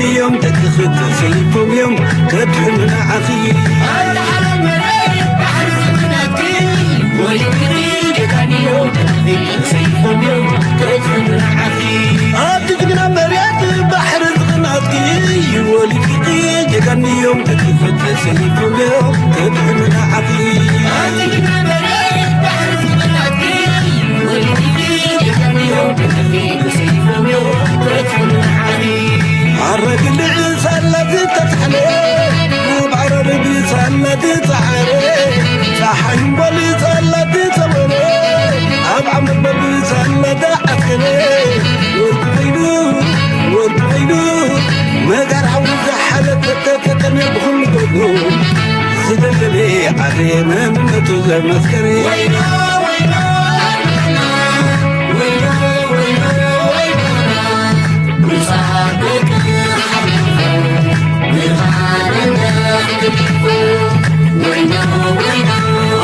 እዮም ደቅኺ ተሰይፎም እዮም ከድሕኑ ንዓኺ። ኣቲ ጅግና መሬት ባሕሪ ዝቕናትኪ ወሊድኪ ጀጋኑ እዮም ደቅኺ ተሰይፎም እዮም ከድሕኑ ንዓኺ። ኣረግልዕ ሳላ ዝተትሓለ ኣብ ዓረር ብሳላ ዝፀዓረ ፀሓይ እምበል ሳላ ዝፀወረ ኣብ ዓመት በብሳላ ዝዓስከረ ወዲ ኮይኑ ወዲ ኮይኑ መጋር ሓዊ ዝሓለፈ ተፈተነ ብኹሉ ገዱ ዝደለለ ዓደ መንነቱ ዘመስከረ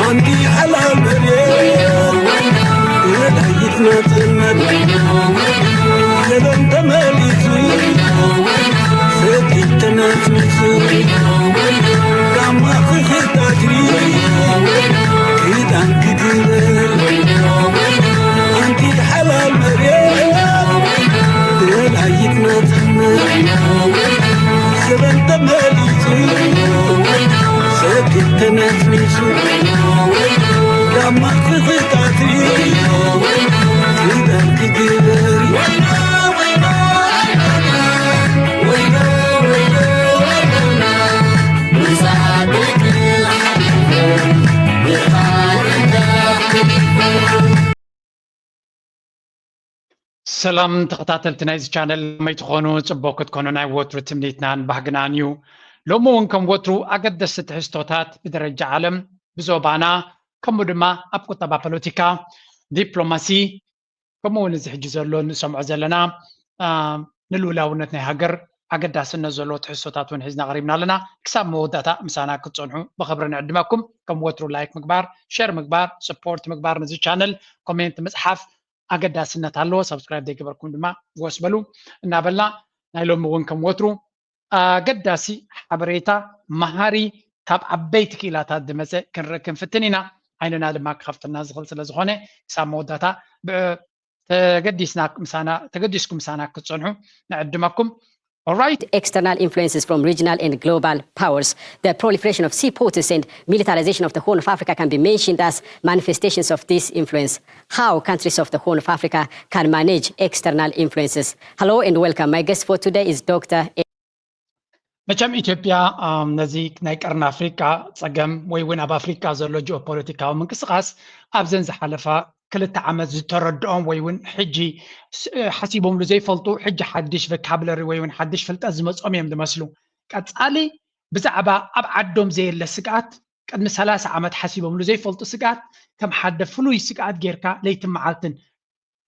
ኣንቲ ሓላል መሬት ወላይት ናጽነት ዘበን ተመሊሱ ሰቲት ተነስኒሱ ጋማ ክኽታትሪ ክዳን ክግበር ኣንቲ ሓላል መሬት ደላይት ናጽነት ዘበን ተመሊሱ ሰቲት ተነስኒሱ ጋማ ክኽታትሪ ክዳን ክግበር ሰላም ተኸታተልቲ ናይዚ ቻነል፣ ከመይ ትኾኑ? ጽቡቕ ክትኮኑ ናይ ወትሩ ትምኒትናን ባህግናን እዩ። ሎሚ እውን ከም ወትሩ ኣገደስቲ ትሕዝቶታት ብደረጃ ዓለም፣ ብዞባና፣ ከምኡ ድማ ኣብ ቁጠባ፣ ፖለቲካ፣ ዲፕሎማሲ፣ ከምኡ እውን እዚ ሕጂ ዘሎ ንሰምዖ ዘለና ንልኡላውነት ናይ ሃገር ኣገዳስነት ዘለዎ ትሕዝቶታት እውን ሒዝና ቀሪብና ኣለና። ክሳብ መወዳእታ ምሳና ክትፀንሑ ብኽብሪ ንዕድመኩም። ከም ወትሩ ላይክ ምግባር፣ ሸር ምግባር፣ ስፖርት ምግባር፣ ነዚ ቻነል ኮሜንት ምፅሓፍ ኣገዳስነት ኣለዎ። ሳብስክራይብ ዘይገበርኩም ድማ ጎስ በሉ እናበልና ናይ ሎሚ እውን ከም ወትሩ ኣገዳሲ ሓበሬታ መሃሪ ካብ ዓበይቲ ክኢላታት ዝመፀ ክንርኢ ክንፍትን ኢና። ዓይንና ድማ ክኸፍተልና ዝኽእል ስለ ዝኾነ ክሳብ መወዳእታ ተገዲስና ምሳና ተገዲስኩም ምሳና ክትፀንሑ ንዕድመኩም። Alright. External influences from regional and global powers, the proliferation of seaports and militarization of the Horn of Africa can be mentioned as manifestations of this influence. How countries of the Horn of Africa can manage external influences. Hello and welcome. My guest for today is Doctor መቸም ኢትዮጵያ ነዚ ናይ ቀርኒ ኣፍሪቃ ጸገም ወይ እውን ኣብ ኣፍሪቃ ዘሎ ጂኦፖለቲካዊ ምንቅስቃስ ኣብዘን ዝሓለፋ ክልተ ዓመት ዝተረድኦም ወይ እውን ሕጂ ሓሲቦምሉ ዘይፈልጡ ሕጂ ሓድሽ ቨካብለሪ ወይ እውን ሓድሽ ፍልጠት ዝመጾም እዮም ዝመስሉ። ቀጻሊ ብዛዕባ ኣብ ዓዶም ዘየለ ስግኣት ቅድሚ ሰላሳ ዓመት ሓሲቦምሉ ዘይፈልጡ ስግኣት ከም ሓደ ፍሉይ ስግኣት ጌርካ ለይትን መዓልትን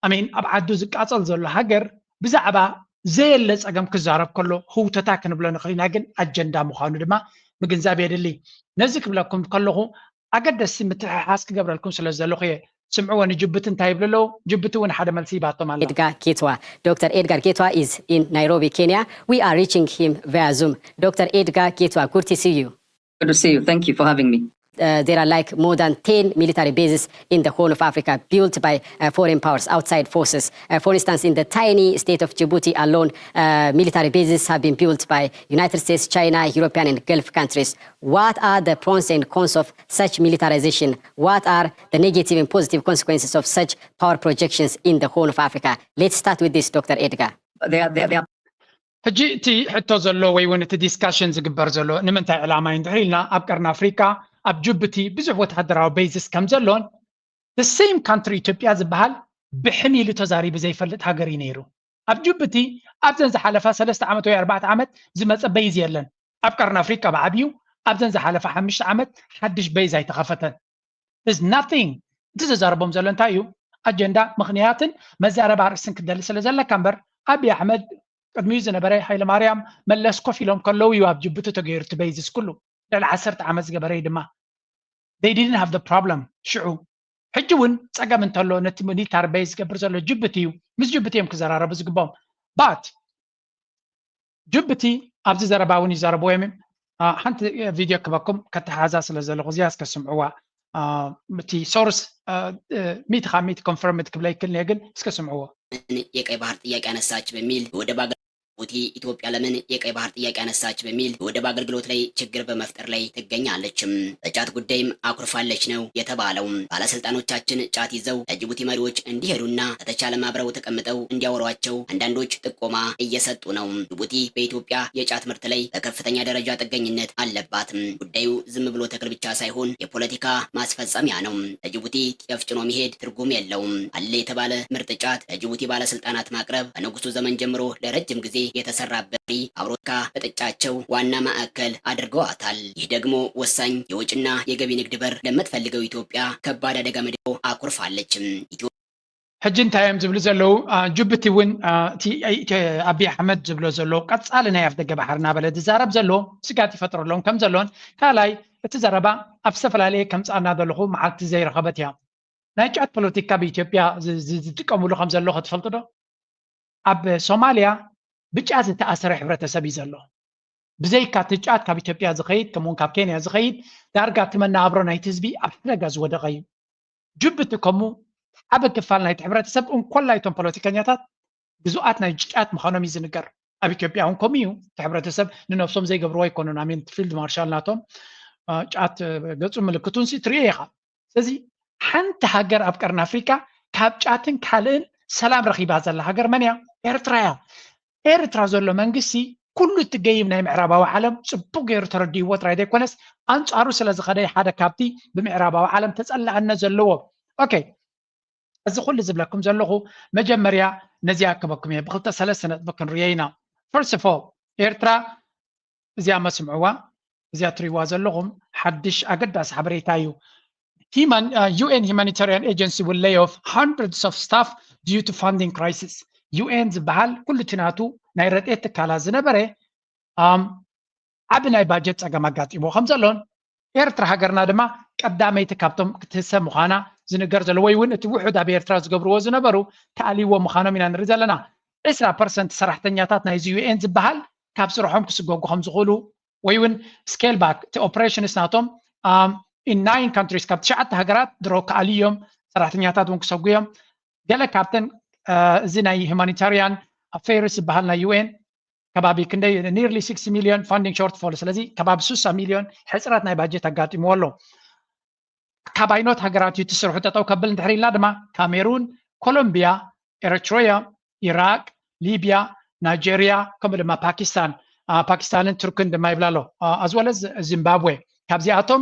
ኣሜን ኣብ ዓዱ ዝቃጸል ዘሎ ሃገር ብዛዕባ ዘየለ ጸገም ክዛረብ ከሎ ህውተታ ክንብሎ ንኽእል ኢና፣ ግን ኣጀንዳ ምዃኑ ድማ ምግንዛብ የድሊ። ነዚ ክብለኩም ከለኹ ኣገደስቲ ምትሕሓዝ ክገብረልኩም ስለ ዘለኹ እየ። ስምዕዎ ንጅቡቲ እንታይ ይብሉ ኣለዉ? ጅቡቲ እውን ሓደ መልሲ ሂባቶም ኣላ። Edgar Getwa. Doctor Edgar Getwa is in Nairobi, Kenya. We are reaching him via Zoom. Doctor Edgar Getwa, good to see you. Good to see you. Thank you for having me. Uh, there are like more than ten military bases in the Horn of Africa built by uh, foreign powers, outside forces. Uh, for instance, in the tiny state of Djibouti alone, uh, military bases have been built by United States, China, European and Gulf countries. What are the pros and cons of such militarization? What are the negative and positive consequences of such power projections in the Horn of Africa? Let's start with this, Doctor Edgar. They are, they are, they are... ሕጂ እቲ ሕቶ ዘሎ ወይ እውን እቲ ዲስካሽን ዝግበር ዘሎ ንምንታይ ዕላማ እዩ እንድሕር ኢልና ኣብ ቀርኒ ኣፍሪቃ ኣብ ጅቡቲ ብዙሕ ወታደራዊ ቤዝስ ከም ዘሎን the same country ኢትዮጵያ ዝበሃል ብሕም ኢሉ ተዛሪቡ ዘይፈልጥ ሃገር እዩ ነይሩ። ኣብ ጅቡቲ ኣብዘን ዝሓለፋ ሰለስተ ዓመት ወይ ኣርባዕተ ዓመት ዝመፀ በይዝ የለን። ኣብ ቀርኒ ኣፍሪቃ ብዓብዩ ኣብዘን ዝሓለፋ ሓሙሽተ ዓመት ሓድሽ በይዝ ኣይተኸፈተን። There's nothing። እቲ ዘዛርቦም ዘሎ እንታይ እዩ? ኣጀንዳ ምኽንያትን መዛረባ ርእስን ክደሊ ስለ ዘለካ እምበር ኣብይ ኣሕመድ ቅድሚኡ ዝነበረ ሃይለማርያም መለስ ኮፍ ኢሎም ከለዉ እዩ ኣብ ጅቡቲ ተገይሩ እቲ በይዝስ ኩሉ ልዕሊ ዓሰርተ ዓመት ዝገበረ እዩ ድማ they didn't have the problem ሽዑ። ሕጂ እውን ፀገም እንተሎ ነቲ ሚሊታሪ በይዝ ዝገብር ዘሎ ጅቡቲ እዩ። ምስ ጅቡቲ እዮም ክዘራረቡ ዝግባኦም። But ጁብቲ ኣብዚ ዘረባ እውን ይዛረብዎ እዮም። ሓንቲ ቪድዮ ክበኩም ከተሓዛ ስለ ዘለኹ እዚኣ እስከ ስምዕዋ። እቲ ሶርስ ሚእቲ ካብ ሚእቲ ኮንፈርም ክብለ ይክል እየ፣ ግን እስከ ስምዕዎ። የቀይ ባህር ጥያቄ አነሳች በሚል የወደብ ቡቲ ኢትዮጵያ ለምን የቀይ ባህር ጥያቄ አነሳች በሚል የወደብ አገልግሎት ላይ ችግር በመፍጠር ላይ ትገኛለችም። በጫት ጉዳይም አኩርፋለች ነው የተባለው። ባለስልጣኖቻችን ጫት ይዘው ለጅቡቲ መሪዎች እንዲሄዱና ከተቻለም አብረው ተቀምጠው እንዲያወሯቸው አንዳንዶች ጥቆማ እየሰጡ ነው። ጅቡቲ በኢትዮጵያ የጫት ምርት ላይ በከፍተኛ ደረጃ ጥገኝነት አለባት። ጉዳዩ ዝም ብሎ ተክል ብቻ ሳይሆን የፖለቲካ ማስፈጸሚያ ነው። ለጅቡቲ ጤፍ ጭኖ መሄድ ትርጉም የለውም። አለ የተባለ ምርጥ ጫት ለጅቡቲ ባለስልጣናት ማቅረብ ከንጉሱ ዘመን ጀምሮ ለረጅም ጊዜ የተሰራበት አብሮካ ፍጥጫቸው ዋና ማዕከል አድርገዋታል። ይህ ደግሞ ወሳኝ የውጭና የገቢ ንግድ በር ለምትፈልገው ኢትዮጵያ ከባድ አደጋ መድሮ አኩርፋለች። ሕጂ እንታይ እዮም ዝብሉ ዘለዉ? ጅቡቲ እውን እቲ ኣብይ ኣሕመድ ዝብሎ ዘሎ ቀፃሊ ናይ ኣፍደገ ባሕሪ እናበለ ዝዛረብ ዘሎ ስጋት ይፈጥረሎም ከም ዘሎን ካልኣይ እቲ ዘረባ ኣብ ዝተፈላለየ ከምፃና ዘለኹ መዓልቲ ዘይረኸበት እያ። ናይ ጫት ፖለቲካ ብኢትዮጵያ ዝጥቀምሉ ከም ዘሎ ክትፈልጡ ዶ? ኣብ ሶማልያ ብጫት ዝተኣሰረ ሕብረተሰብ እዩ ዘሎ። ብዘይካ እቲ ጫት ካብ ኢትዮጵያ ዝኸይድ ከምኡውን ካብ ኬንያ ዝኸይድ ዳርጋ እቲ መነባብሮ ናይቲ ህዝቢ ኣብ ሓደጋ ዝወደቐ እዩ። ጅቡቲ ከምኡ ዓቢ ክፋል ናይቲ ሕብረተሰብ እንኮላይ እቶም ፖለቲከኛታት ግዙኣት ናይ ጫት ምዃኖም እዩ ዝንገር። ኣብ ኢትዮጵያ እውን ከምኡ እዩ። እቲ ሕብረተሰብ ንነብሶም ዘይገብርዎ ኣይኮኑን። ኣሜን ፊልድ ማርሻል ናቶም ጫት ገጹ ምልክቱን ሲ ትሪኦ ኢኻ። ስለዚ ሓንቲ ሃገር ኣብ ቀርኒ ኣፍሪካ ካብ ጫትን ካልእን ሰላም ረኺባ ዘላ ሃገር መን እያ? ኤርትራ እያ። ኤርትራ ዘሎ መንግስቲ ኩሉ እቲ ገይም ናይ ምዕራባዊ ዓለም ጽቡቅ ገይሩ ተረዲእዎ ጥራይ ዘይኮነስ ኣንጻሩ ስለ ዝኸደ ሓደ ካብቲ ብምዕራባዊ ዓለም ተጸላእነት ዘለዎ። ኦኬ፣ እዚ ኩሉ ዝብለኩም ዘለኹ መጀመርያ ነዚኣ ክበኩም እየ። ብክልተ ሰለስተ ነጥቢ ክንርዮ ኢና። First of all ኤርትራ እዚኣ መስምዕዋ፣ እዚኣ ትሪእዋ ዘለኹም ሓድሽ ኣገዳሲ ሓበሬታ እዩ። UN humanitarian agency will lay off hundreds of staff due to funding crisis። ዩኤን ዝበሃል ኩሉ እቲ ናቱ ናይ ረድኤት ትካላት ዝነበረ ዓቢ ናይ ባጀት ጸገም ኣጋጢሞ ከም ዘሎን ኤርትራ ሃገርና ድማ ቀዳመይቲ ካብቶም ክትህሰ ምዃና ዝንገር ዘሎ ወይ እውን እቲ ውሑድ ኣብ ኤርትራ ዝገብርዎ ዝነበሩ ተኣልይዎ ምዃኖም ኢና ንርኢ ዘለና። ዕስራ ፐርሰንት ሰራሕተኛታት ናይዚ ዩኤን ዝበሃል ካብ ስርሖም ክስገጉ ከም ዝኽእሉ ወይ እውን scale back እቲ operations ናቶም in nine countries ካብ ትሽዓተ ሃገራት ድሮ ክኣልዩ እዮም። ሰራሕተኛታት እውን ክሰጉ እዮም። ገለ ካብተን እዚ ናይ humanitarian affairs ዝበሃል ናይ ዩኤን ከባቢ ክንደይ nearly sixty million funding shortfall፣ ስለዚ ከባቢ ስሳ ሚልዮን ሕፅረት ናይ ባጀት ኣጋጢምዎ ኣሎ። ካብ ኣይኖት ሃገራት እዩ እቲ ስርሑ ጠጠው ከብል እንድሕር ኢልና ድማ ካሜሩን፣ ኮሎምቢያ፣ ኤረትሮያ፣ ኢራቅ፣ ሊብያ፣ ናይጀርያ ከምኡ ድማ ፓኪስታን ፓኪስታንን ቱርክን ድማ ይብላ ኣሎ። ኣዝወለስ ዚምባብዌ ካብዚኣቶም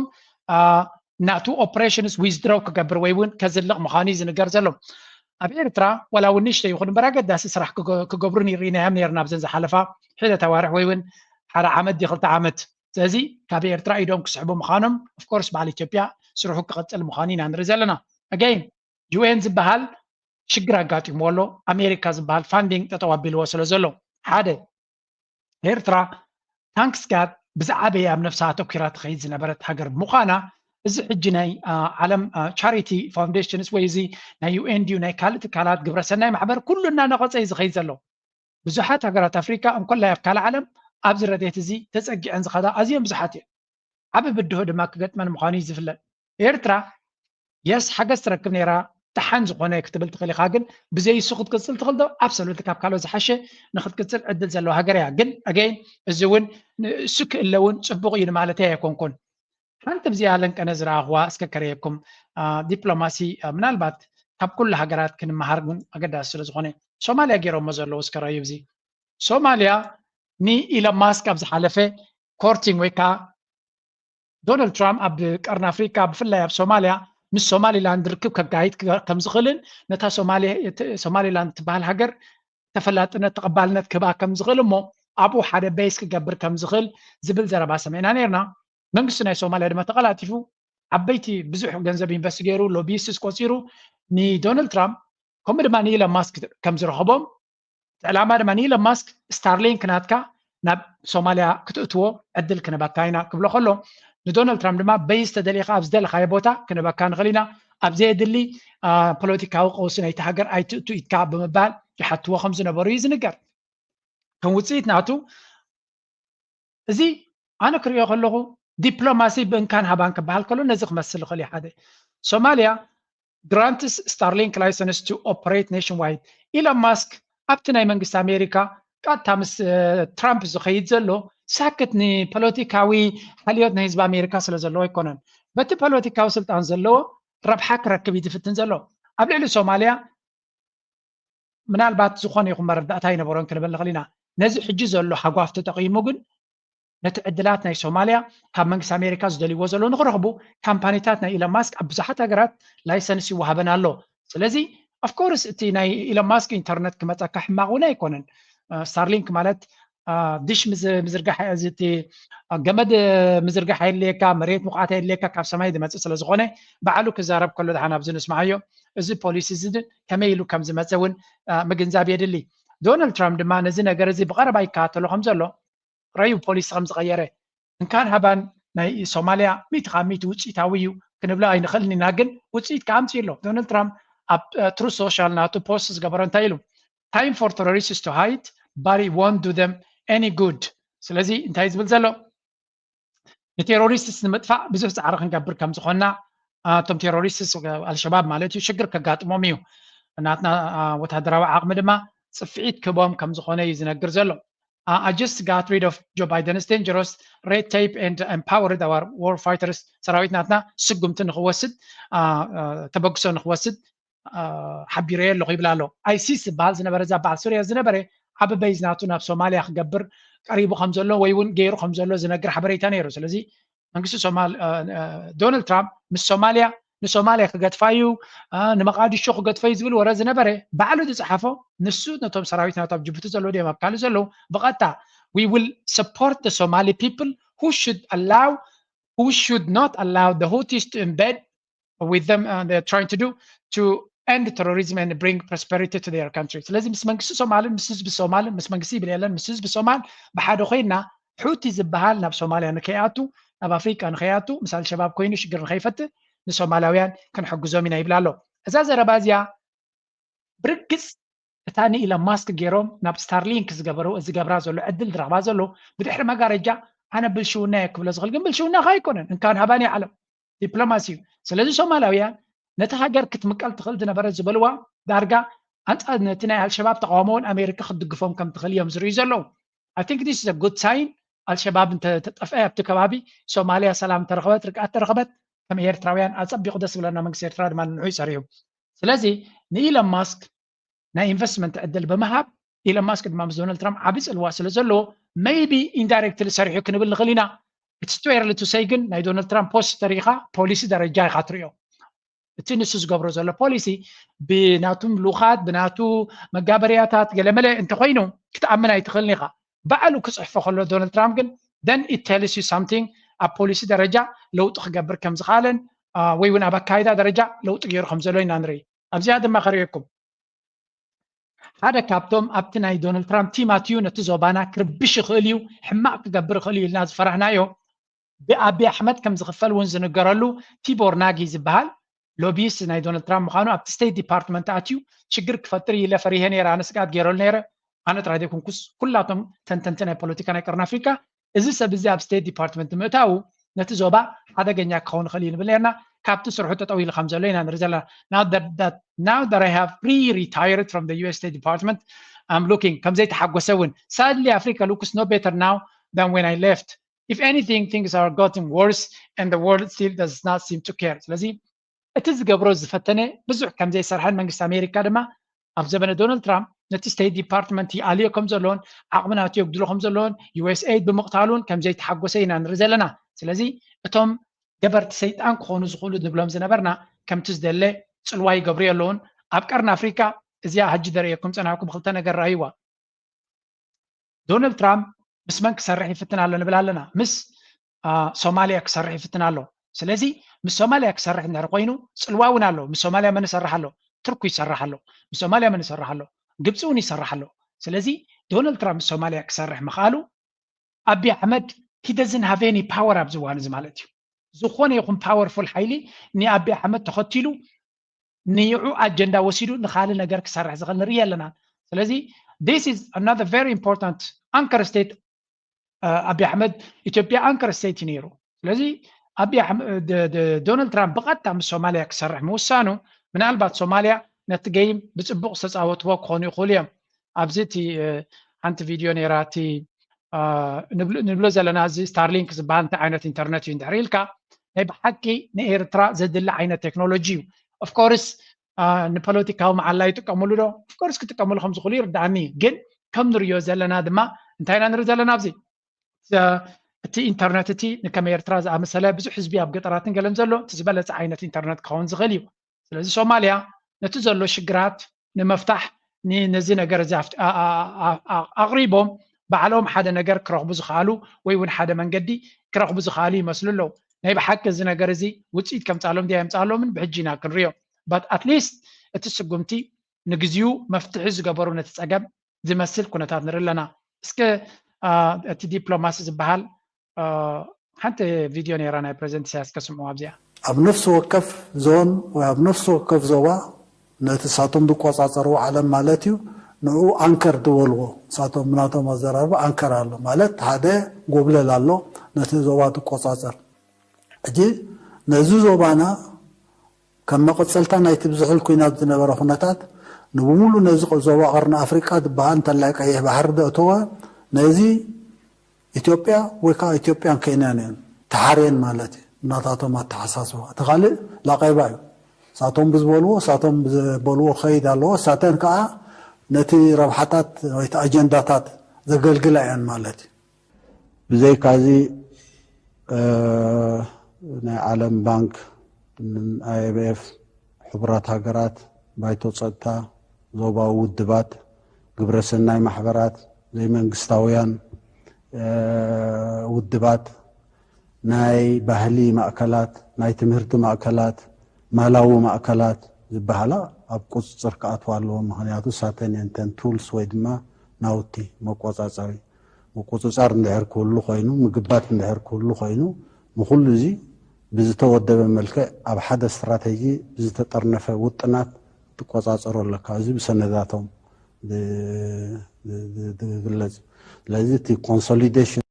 ናቱ operations withdraw ክገብር ወይ እውን ከዝልቕ ምዃኑ እዩ ዝንገር ዘሎ። ኣብ ኤርትራ ዋላ እውን ንእሽተይ ይኹን እምበር ኣገዳሲ ስራሕ ክገብሩ ርኢናዮም ነርና ኣብዘን ዝሓለፋ ሒደት ኣዋርሕ ወይ እውን ሓደ ዓመት ዲ ክልተ ዓመት። ስለዚ ካብ ኤርትራ ኢዶም ክስሕቡ ምዃኖም of course በዓል ኢትዮጵያ ስርሑ ክቕፅል ምዃኑ ኢና ንርኢ ዘለና። Again ዩኤን ዝበሃል ሽግር ኣጋጢምዎ ኣሎ። ኣሜሪካ ዝበሃል funding ጠጠው ኣቢልዎ ስለ ዘሎ ሓደ ኤርትራ thanks God ብዝዓበየ ኣብ ነፍሳ ኣተኲራ ትኸይድ ዝነበረት ሃገር ምዃና እዚ ሕጂ ናይ ዓለም charity foundations ወይ እዚ ናይ ዩኤን ድዩ ናይ ካልእ ትካላት ግብረሰናይ ማሕበር ኩሉ እናነቐጸ እዩ ዝኸይድ ዘሎ። ብዙሓት ሃገራት ኣፍሪካ እንኮላይ ኣብ ካልእ ዓለም ኣብዚ ረድኤት እዚ ተጸጊዐን ዝኸዳ ኣዝዮም ብዙሓት እየን። ዓቢ ብድሆ ድማ ክገጥመን ምዃኑ እዩ ዝፍለጥ። ኤርትራ የስ ሓገዝ ትረክብ ነይራ ደሓን ዝኾነ ክትብል ትኽእል ኢኻ፣ ግን ብዘይ እሱ ክትቅጽል ትኽእል ዶ? Absolutely ካብ ካልኦት ዝሓሸ ንክትቅጽል ዕድል ዘለዋ ሃገር እያ። ግን again እዚ እውን እሱ ክእለ እውን ጽቡቕ እዩ ንማለተይ ኣይኮንኩን። ሓንቲ ብዚኣ ለንቀነ ዝረኣኽዋ እስከ ከረየኩም። ዲፕሎማሲ ምናልባት ካብ ኩሉ ሃገራት ክንመሃር እውን ኣገዳሲ ስለ ዝኾነ ሶማልያ ገይሮሞ ዘለዉ እስከ ረዩ። እዚ ሶማልያ ንኢሎን ማስክ ኣብ ዝሓለፈ courting ወይ ከዓ ዶናልድ ትራምፕ ኣብ ቀርኒ ኣፍሪካ ብፍላይ ኣብ ሶማልያ ምስ ሶማሊላንድ ርክብ ከጋይድ ከም ዝኽእልን ነታ ሶማሊላንድ ትበሃል ሃገር ተፈላጥነት ተቐባልነት ክህባ ከም ዝኽእል እሞ ኣብኡ ሓደ base ክገብር ከም ዝኽእል ዝብል ዘረባ ሰሚዕና ነርና። መንግስቲ ናይ ሶማልያ ድማ ተቐላጢፉ ዓበይቲ ብዙሕ ገንዘብ ኢንቨስት ገይሩ ሎቢስት ቆፂሩ ንዶናልድ ትራምፕ ከምኡ ድማ ንኢሎን ማስክ ከም ዝረኸቦም ዕላማ ድማ ንኢሎን ማስክ ስታርሊንክ ናትካ ናብ ሶማልያ ክትእትዎ ዕድል ክንበካ ኢና ክብሎ ከሎ ንዶናልድ ትራምፕ ድማ በይስ ተደሊኻ ኣብ ዝደለኻዮ ቦታ ክንበካ ንኽእል ኢና፣ ኣብ ዘየድሊ ፖለቲካዊ ቀውሲ ናይቲ ሃገር ኣይትእቱ ኢትካ ብምባል ይሓትዎ ከም ዝነበሩ እዩ ዝንገር። ከም ውፅኢት ናቱ እዚ ኣነ ክሪኦ ከለኹ ዲፕሎማሲ ብእንካን ሃባን ክበሃል ከሎ ነዚ ክመስል ይኽእል እዩ። ሓደ ሶማልያ grants Starlink license to operate nationwide። ኢሎን ማስክ ኣብቲ ናይ መንግስቲ ኣሜሪካ ቀጥታ ምስ ትራምፕ ዝኸይድ ዘሎ ሳክት ንፖለቲካዊ ሓልዮት ናይ ህዝቢ ኣሜሪካ ስለ ዘለዎ ኣይኮነን። በቲ ፖለቲካዊ ስልጣን ዘለዎ ረብሓ ክረክብ እዩ ዝፍትን ዘሎ። ኣብ ልዕሊ ሶማልያ ምናልባት ዝኾነ ይኹን መረዳእታ ይነበሮን ክንብል ንኽእል ኢና። ነዚ ሕጂ ዘሎ ሃጓፍ ተጠቒሙ ግን ነቲ ዕድላት ናይ ሶማልያ ካብ መንግስቲ ኣሜሪካ ዝደልይዎ ዘለዉ ንክረኽቡ ካምፓኒታት ናይ ኢሎን ማስክ ኣብ ብዙሓት ሃገራት ላይሰንስ ይወሃበን ኣሎ። ስለዚ ኦፍኮርስ እቲ ናይ ኢሎን ማስክ ኢንተርነት ክመፀካ ሕማቕ እውን ኣይኮነን። ስታርሊንክ ማለት ዲሽ ምዝርጋሕ፣ ገመድ ምዝርጋሕ የድልየካ፣ መሬት ምኹዓት የድልየካ፣ ካብ ሰማይ ዝመፅእ ስለዝኾነ ባዕሉ ክዛረብ ከሎ ድሓን ኣብዚ ንስምዓዮ። እዚ ፖሊሲ እዚ ከመይ ኢሉ ከም ዝመፀ እውን ምግንዛብ የድሊ። ዶናልድ ትራምፕ ድማ ነዚ ነገር እዚ ብቐረባ ይከታተሎ ከም ዘሎ ረዩ ፖሊሲ ከም ዝቐየረ። እንካን ሃባን ናይ ሶማልያ ሚእቲ ካብ ሚእቲ ውፅኢታዊ እዩ ክንብሎ ኣይንኽእልን ኢና፣ ግን ውፅኢት ከኣምፅእ ኣሎ። ዶናልድ ትራምፕ ኣብ ትሩዝ ሶሻል ናቱ ፖስት ዝገበሮ እንታይ ኢሉ? Time for terrorists to hide, but it won't do them any good። ስለዚ እንታይ ዝብል ዘሎ? ንቴሮሪስትስ ንምጥፋእ ብዙሕ ፃዕሪ ክንገብር ከም ዝኾንና፣ እቶም ቴሮሪስትስ ኣልሸባብ ማለት እዩ ሽግር ከጋጥሞም እዩ። ናትና ወታደራዊ ዓቕሚ ድማ ፅፍዒት ክህቦም ከም ዝኾነ እዩ ዝነግር ዘሎ። I just got rid of Joe Biden's dangerous red tape and empowered our war fighters። ሰራዊት ናትና ስጉምቲ ንክወስድ፣ ተበግሶ ንክወስድ ሓቢረዮ ኣለኹ ይብል ኣሎ። ኣይሲስ ዝበሃል ዝነበረ እዛ በዓል ሱርያ ዝነበረ ዓቢ በይዝ ናቱ ናብ ሶማልያ ክገብር ቀሪቡ ከም ዘሎ ወይ እውን ገይሩ ከም ዘሎ ዝነግር ሓበሬታ ነይሩ። ስለዚ መንግስቲ ሶማል ዶናልድ ትራምፕ ምስ ሶማልያ ንሶማልያ ክገድፋ እዩ፣ ንመቃዲሾ ክገድፎ እዩ ዝብል ወረ ዝነበረ ባዕሉ ዝፀሓፎ ንሱ ነቶም ሰራዊት ናቱ ኣብ ጅቡቲ ዘለዉ ድዮም ኣብ ካልእ ዘለዉ ብቐጥታ we will support the Somali people who should allow who should not allow the Houthis to embed with them, uh, they're trying to do to end terrorism and bring prosperity to their country። ስለዚ ምስ መንግስቲ ሶማልን ምስ ህዝቢ ሶማልን ምስ መንግስቲ ይብል የለን ምስ ህዝቢ ሶማል ብሓደ ኮይና ሑቲ ዝበሃል ናብ ሶማልያ ንከይኣቱ ናብ ኣፍሪቃ ንከይኣቱ ምስ ኣልሸባብ ኮይኑ ሽግር ንከይፈትህ ንሶማላውያን ክንሕግዞም ኢና ይብል ኣሎ። እዛ ዘረባ እዚኣ ብርግፅ እታ ንኢሎን ማስክ ገይሮም ናብ ስታርሊንክ ዝገበሩ ዝገብራ ዘሎ ዕድል ዝረኽባ ዘሎ ብድሕሪ መጋረጃ ኣነ ብልሽውና እየ ክብሎ ዝኽእል ግን ብልሽውናኻ ኣይኮነን እንካን ሃባን ዓለም ዲፕሎማሲ እዩ። ስለዚ ሶማላውያን ነቲ ሃገር ክትምቀል ትኽእል ዝነበረት ዝበልዋ ዳርጋ ኣንፃ ነቲ ናይ ኣልሸባብ ተቃውሞ እውን ኣሜሪካ ክትድግፎም ከም ትኽእል እዮም ዝርእዩ ዘለዉ። I think this is a good sign። ኣልሸባብ እንተጠፍአ ኣብቲ ከባቢ ሶማልያ ሰላም ተረኽበት ርግኣት ተረኽበት ከም ኤርትራውያን ኣፀቢቑ ደስ ዝብለና መንግስቲ ኤርትራ ድማ ንንዑ ይፀርዩ። ስለዚ ንኢሎን ማስክ ናይ ኢንቨስትመንት ዕድል ብምሃብ ኢሎን ማስክ ድማ ምስ ዶናልድ ትራምፕ ዓቢ ፅልዋ ስለ ዘለዎ maybe indirectly ሰሪሑ ክንብል ንኽእል ኢና። It's too early to say ግን ናይ ዶናልድ ትራምፕ ፖስት ተሪኢኻ ፖሊሲ ደረጃ ኢኻ ትሪኦ። እቲ ንሱ ዝገብሮ ዘሎ ፖሊሲ ብናቱ ልኡኻት ብናቱ መጋበርያታት ገለመለ እንተኮይኑ ክትኣምን ኣይትኽእልን ኢኻ። ባዕሉ ክፅሕፎ ከሎ ዶናልድ ትራምፕ ግን then it tells you something ኣብ ፖሊሲ ደረጃ ለውጢ ክገብር ከም ዝኽኣለን ወይ እውን ኣብ ኣካይዳ ደረጃ ለውጢ ገይሩ ከም ዘሎ ኢና ንርኢ። ኣብዚኣ ድማ ከርእየኩም ሓደ ካብቶም ኣብቲ ናይ ዶናልድ ትራምፕ ቲም ኣትዩ ነቲ ዞባና ክርብሽ ይኽእል እዩ፣ ሕማቕ ክገብር ይኽእል እዩ ኢልና ዝፈራህናዮ ብኣቢ ኣሕመድ ከም ዝኽፈል እውን ዝንገረሉ ቲቦር ናጊ ዝበሃል ሎቢስት ናይ ዶናልድ ትራምፕ ምዃኑ ኣብቲ ስቴት ዲፓርትመንት ኣትዩ ሽግር ክፈጥር ኢለ ፈሪሄ ነይረ፣ ኣነ ስግኣት ገይረሉ ነይረ። ኣነ ጥራይ ዘይኮንኩስ ኩላቶም ተንተንቲ ናይ ፖለቲካ ናይ ቀርኒ ኣፍሪካ እዚ ሰብ እዚ ኣብ ስቴት ዲፓርትመንት ምእታዉ ነቲ ዞባ ሓደገኛ ክኸውን ይኽእል እዩ ንብል ነርና። ካብቲ ስርሑ ጠጠው ኢሉ ከም ዘሎ ኢና ንርኢ ዘለና። Now that, that, now that I have pre-retired from the U S State Department, I'm looking ከም ዘይተሓጎሰ እውን። Sadly, Africa looks no better now than when I left. If anything, things are gotten worse and the world still does not seem to care. ስለዚ እቲ ዝገብሮ ዝፈተነ ብዙሕ ከም ዘይሰርሐን መንግስቲ ኣሜሪካ ድማ ኣብ ዘበነ ዶናልድ ትራምፕ ነቲ ስቴት ዲፓርትመንት ይኣልዮ ከም ዘለዎን ዓቕሚ ናቱ የጉድሎ ከም ዘለዎን ዩ ኤስ ኤይድ ብምቕታሉን ከም ዘይተሓጎሰ ኢና ንርኢ ዘለና። ስለዚ እቶም ገበርቲ ሰይጣን ክኾኑ ዝኽእሉ ንብሎም ዝነበርና ከምቲ ዝደለ ፅልዋ ይገብሩ የለውን። ኣብ ቀርኒ ኣፍሪካ እዚኣ ሕጂ ደርእየኩም ፀናሕኩም ክልተ ነገር ረኣይዋ። ዶናልድ ትራምፕ ምስ መን ክሰርሕ ይፍትን ኣሎ ንብል ኣለና? ምስ ሶማልያ ክሰርሕ ይፍትን ኣሎ። ስለዚ ምስ ሶማልያ ክሰርሕ እንድሕር ኮይኑ ፅልዋ እውን ኣሎ። ምስ ሶማልያ መን ይሰርሕ ኣሎ? ቱርኩ ይሰርሕ ኣሎ። ምስ ሶማልያ መን ይሰርሕ ኣሎ? ግብፂ እውን ይሰርሕ ኣሎ። ስለዚ ዶናልድ ትራምፕ ምስ ሶማልያ ክሰርሕ ምኽኣሉ ኣቢ ኣሕመድ he doesn't have any power ኣብዚ እዋን እዚ ማለት እዩ። ዝኾነ ይኹን ፓወርፉል ሓይሊ ንኣቢ ኣሕመድ ተኸቲሉ ንይዑ ኣጀንዳ ወሲዱ ንኻልእ ነገር ክሰርሕ ዝኽእል ንርኢ ኣለና። ስለዚ this is another very important anchor state ኣቢ ኣሕመድ ኢትዮጵያ ኣንከር ስቴት እዩ ነይሩ። ስለዚ ኣቢ ዶናልድ ትራምፕ ብቐጥታ ምስ ሶማልያ ክሰርሕ ምውሳኑ ምናልባት ሶማልያ ነቲ ገይም ብፅቡቕ ዝተፃወትዎ ክኾኑ ይኽእሉ እዮም። ኣብዚ እቲ ሓንቲ ቪድዮ ነይራ፣ እቲ ንብሎ ዘለና እዚ ስታርሊንክ ዝበሃል እንታይ ዓይነት ኢንተርነት እዩ እንድሕር ኢልካ፣ ናይ ብሓቂ ንኤርትራ ዘድሊ ዓይነት ቴክኖሎጂ እዩ። ኦፍኮርስ ንፖለቲካዊ መዓላ ይጥቀምሉ ዶ? ኦፍኮርስ ክጥቀምሉ ከም ዝኽእሉ ይርዳኣኒ። ግን ከም ንሪኦ ዘለና ድማ እንታይ ኢና ንርኢ ዘለና ኣብዚ እቲ ኢንተርነት እቲ ንከም ኤርትራ ዝኣመሰለ ብዙሕ ህዝቢ ኣብ ገጠራትን ገለን ዘሎ እቲ ዝበለፀ ዓይነት ኢንተርነት ክኸውን ዝኽእል እዩ። ስለዚ ሶማልያ ነቲ ዘሎ ሽግራት ንምፍታሕ ነዚ ነገር እዚ ኣቕሪቦም ባዕሎም ሓደ ነገር ክረኽቡ ዝኽኣሉ ወይ እውን ሓደ መንገዲ ክረኽቡ ዝኽኣሉ ይመስሉ ኣለዉ። ናይ ብሓቂ እዚ ነገር እዚ ውፅኢት ከምፃሎም ድያ የምፃሎምን ብሕጂ ኢና ክንሪኦ። ባት ኣትሊስት እቲ ስጉምቲ ንግዚኡ መፍትሒ ዝገበሩ ነቲ ፀገም ዝመስል ኩነታት ንርኢ ኣለና። እስከ እቲ ዲፕሎማሲ ዝበሃል ሓንቲ ቪድዮ ነይራ ናይ ፕሬዚደንት ኢሳያስ ከስምዑ ኣብዚኣ። ኣብ ነፍሲ ወከፍ ዞን ወይ ኣብ ነፍሲ ወከፍ ዞባ ነቲ ሳቶም ዝቆጻጸርዎ ዓለም ማለት እዩ። ንኡ ኣንከር ዝበልዎ ሳቶም ብናቶም ኣዘራርባ ኣንከር ኣሎ ማለት ሓደ ጎብለል ኣሎ ነቲ ዞባ ትቆጻጸር። ሕጂ ነዚ ዞባና ከም መቐጸልታ ናይቲ ብዝሕል ኩናት ዝነበረ ኩነታት ንብሙሉ ነዚ ዞባ ቀርኒ ኣፍሪቃ ዝበሃል እንተላይ ቀይሕ ባሕሪ ዘእተወ ነዚ ኢትዮጵያ ወይ ከዓ ኢትዮጵያን ኬንያን እየን ተሓርየን ማለት እዩ። እናታቶም ኣተሓሳስባ እቲ ካልእ ላቀይባ እዩ። ሳቶም ብዝበልዎ ሳቶም ዝበልዎ ከይድ ኣለዎ። ሳተን ከዓ ነቲ ረብሓታት ወይ ኣጀንዳታት ዘገልግላ እየን ማለት እዩ። ብዘይካዚ ናይ ዓለም ባንክ፣ ኣይኤምኤፍ፣ ሕቡራት ሃገራት፣ ባይቶ ጸጥታ፣ ዞባዊ ውድባት፣ ግብረሰናይ ማሕበራት፣ ዘይመንግስታውያን ውድባት፣ ናይ ባህሊ ማእከላት፣ ናይ ትምህርቲ ማእከላት፣ ማላዊ ማእከላት ዝበሃላ ኣብ ቁፅፅር ክኣትዋ ኣለዎም። ምክንያቱ ሳተን እየን እተን ቱልስ ወይ ድማ ናውቲ መቆፃፀሪ ምቁፅፃር እንድሕር ክህሉ ኮይኑ፣ ምግባት እንድሕር ክህሉ ኮይኑ፣ ንኩሉ እዚ ብዝተወደበ መልክዕ ኣብ ሓደ ስትራተጂ ብዝተጠርነፈ ውጥናት ትቆፃፀሮ ኣለካ። እዚ ብሰነዳቶም ዝግለፅ እዩ። ስለዚ እቲ ኮንሶሊዴሽን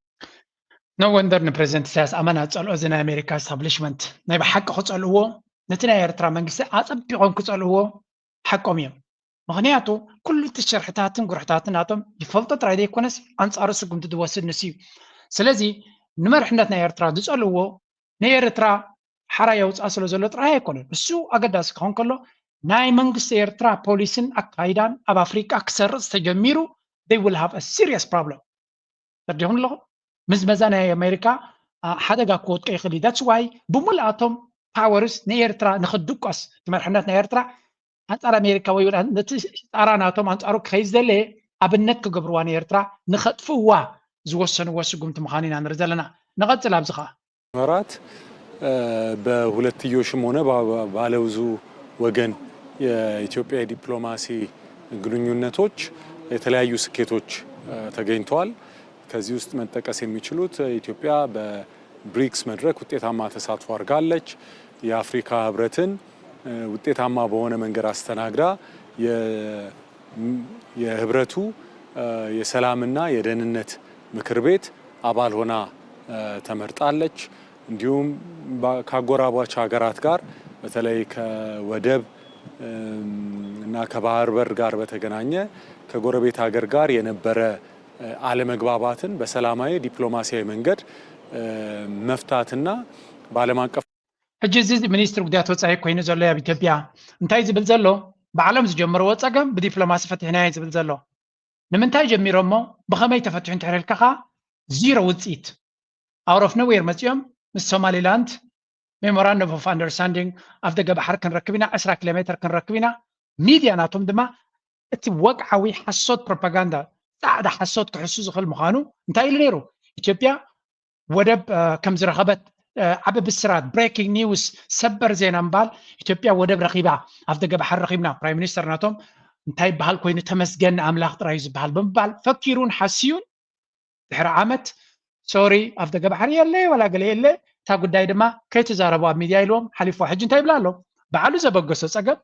No wonder ንፕረዚደንት ኢሳያስ ኣመና ዝጸልኦ እዚ ናይ ኣሜሪካ ስታብሊሽመንት ናይ ብሓቂ ክጸልእዎ ነቲ ናይ ኤርትራ መንግስቲ ኣጸቢቖም ክጸልእዎ ሓቆም እዮም። ምኽንያቱ ኩሉ እቲ ሽርሕታትን ጉርሕታትን ናቶም ይፈልጦ ጥራይ ዘይኮነስ ኣንጻሩ ስጉምቲ ዝወስድ ንሱ እዩ። ስለዚ ንመርሕነት ናይ ኤርትራ ዝጸልእዎ ንኤርትራ ሓራ የውፅኣ ስለ ዘሎ ጥራይ ኣይኮነን። እሱ ኣገዳሲ ክኸውን ከሎ ናይ መንግስቲ ኤርትራ ፖሊስን ኣካይዳን ኣብ ኣፍሪቃ ክሰርፅ ተጀሚሩ they will have a serious problem። ተረዲኹም ኣለኹም? ምዝመዛ ናይ ኣሜሪካ ሓደጋ ክወድቀ ይኽእል እዩ። That's why ብምልኣቶም ፓወርስ ንኤርትራ ንክድቆስ እቲ መርሕነት ናይ ኤርትራ ኣንጻር ኣሜሪካ ወይ ነቲ ጣራ ናቶም ኣንጻሩ ክኸይድ ዝደለየ ኣብነት ክገብርዋ ንኤርትራ ንኸጥፍእዋ ዝወሰንዎ ስጉምቲ ምዃኑ ኢና ንርኢ ዘለና። ንቐጽል ኣብዚ ኸኣ መራት በሁለትዮሽም ሆነ ባለብዙ ወገን የኢትዮጵያ የዲፕሎማሲ ግንኙነቶች የተለያዩ ስኬቶች ተገኝተዋል። ከዚህ ውስጥ መጠቀስ የሚችሉት ኢትዮጵያ በብሪክስ መድረክ ውጤታማ ተሳትፎ አድርጋለች። የአፍሪካ ህብረትን ውጤታማ በሆነ መንገድ አስተናግዳ የህብረቱ የሰላምና የደህንነት ምክር ቤት አባል ሆና ተመርጣለች። እንዲሁም ካጎራባች ሀገራት ጋር በተለይ ከወደብ እና ከባህር በር ጋር በተገናኘ ከጎረቤት ሀገር ጋር የነበረ አለመግባባትን በሰላማዊ ዲፕሎማሲያዊ መንገድ መፍታትና በዓለም አቀፍ ሕጂ እዚ ሚኒስትሪ ጉዳያት ወፃኢ ኮይኑ ዘሎ ኣብ ኢትዮጵያ እንታይ ዝብል ዘሎ ባዕሎም ዝጀመርዎ ፀገም ብዲፕሎማሲ ፈቲሕናዮ ዝብል ዘሎ ንምንታይ ጀሚሮሞ ብኸመይ ተፈትሑ እንድሕር ኢልካ ዜሮ ውፅኢት። Out of nowhere መፂኦም ምስ ሶማሊላንድ memorandum of understanding ኣፍ ደገ ባሕሪ ክንረክብ ኢና ዕስራ ኪሎ ሜትር ክንረክብ ኢና። ሚድያ ናቶም ድማ እቲ ወግዓዊ ሓሶት ፕሮፓጋንዳ ፃዕዳ ሓሶት ክሕሱ ዝኽእል ምዃኑ እንታይ ኢሉ ነይሩ? ኢትዮጵያ ወደብ ከም ዝረኸበት ዓቢ ብስራት breaking news ሰበር ዜና ምባል ኢትዮጵያ ወደብ ረኺባ ኣፍ ደገ ባሕሪ ረኺብና። ፕራይም ሚኒስተር ናቶም እንታይ ይበሃል ኮይኑ ተመስገን ንኣምላኽ ጥራይ እዩ ዝበሃል ብምባል ፈኪሩን ሓስዩን ድሕሪ ዓመት ሶሪ ኣፍ ደገ ባሕሪ የለ ዋላ ገለ የለ እታ ጉዳይ ድማ ከይትዛረቡ ኣብ ሚድያ ኢልዎም ሓሊፍዋ። ሕጂ እንታይ ይብላ ኣሎ? ባዕሉ ዘበገሶ ጸገም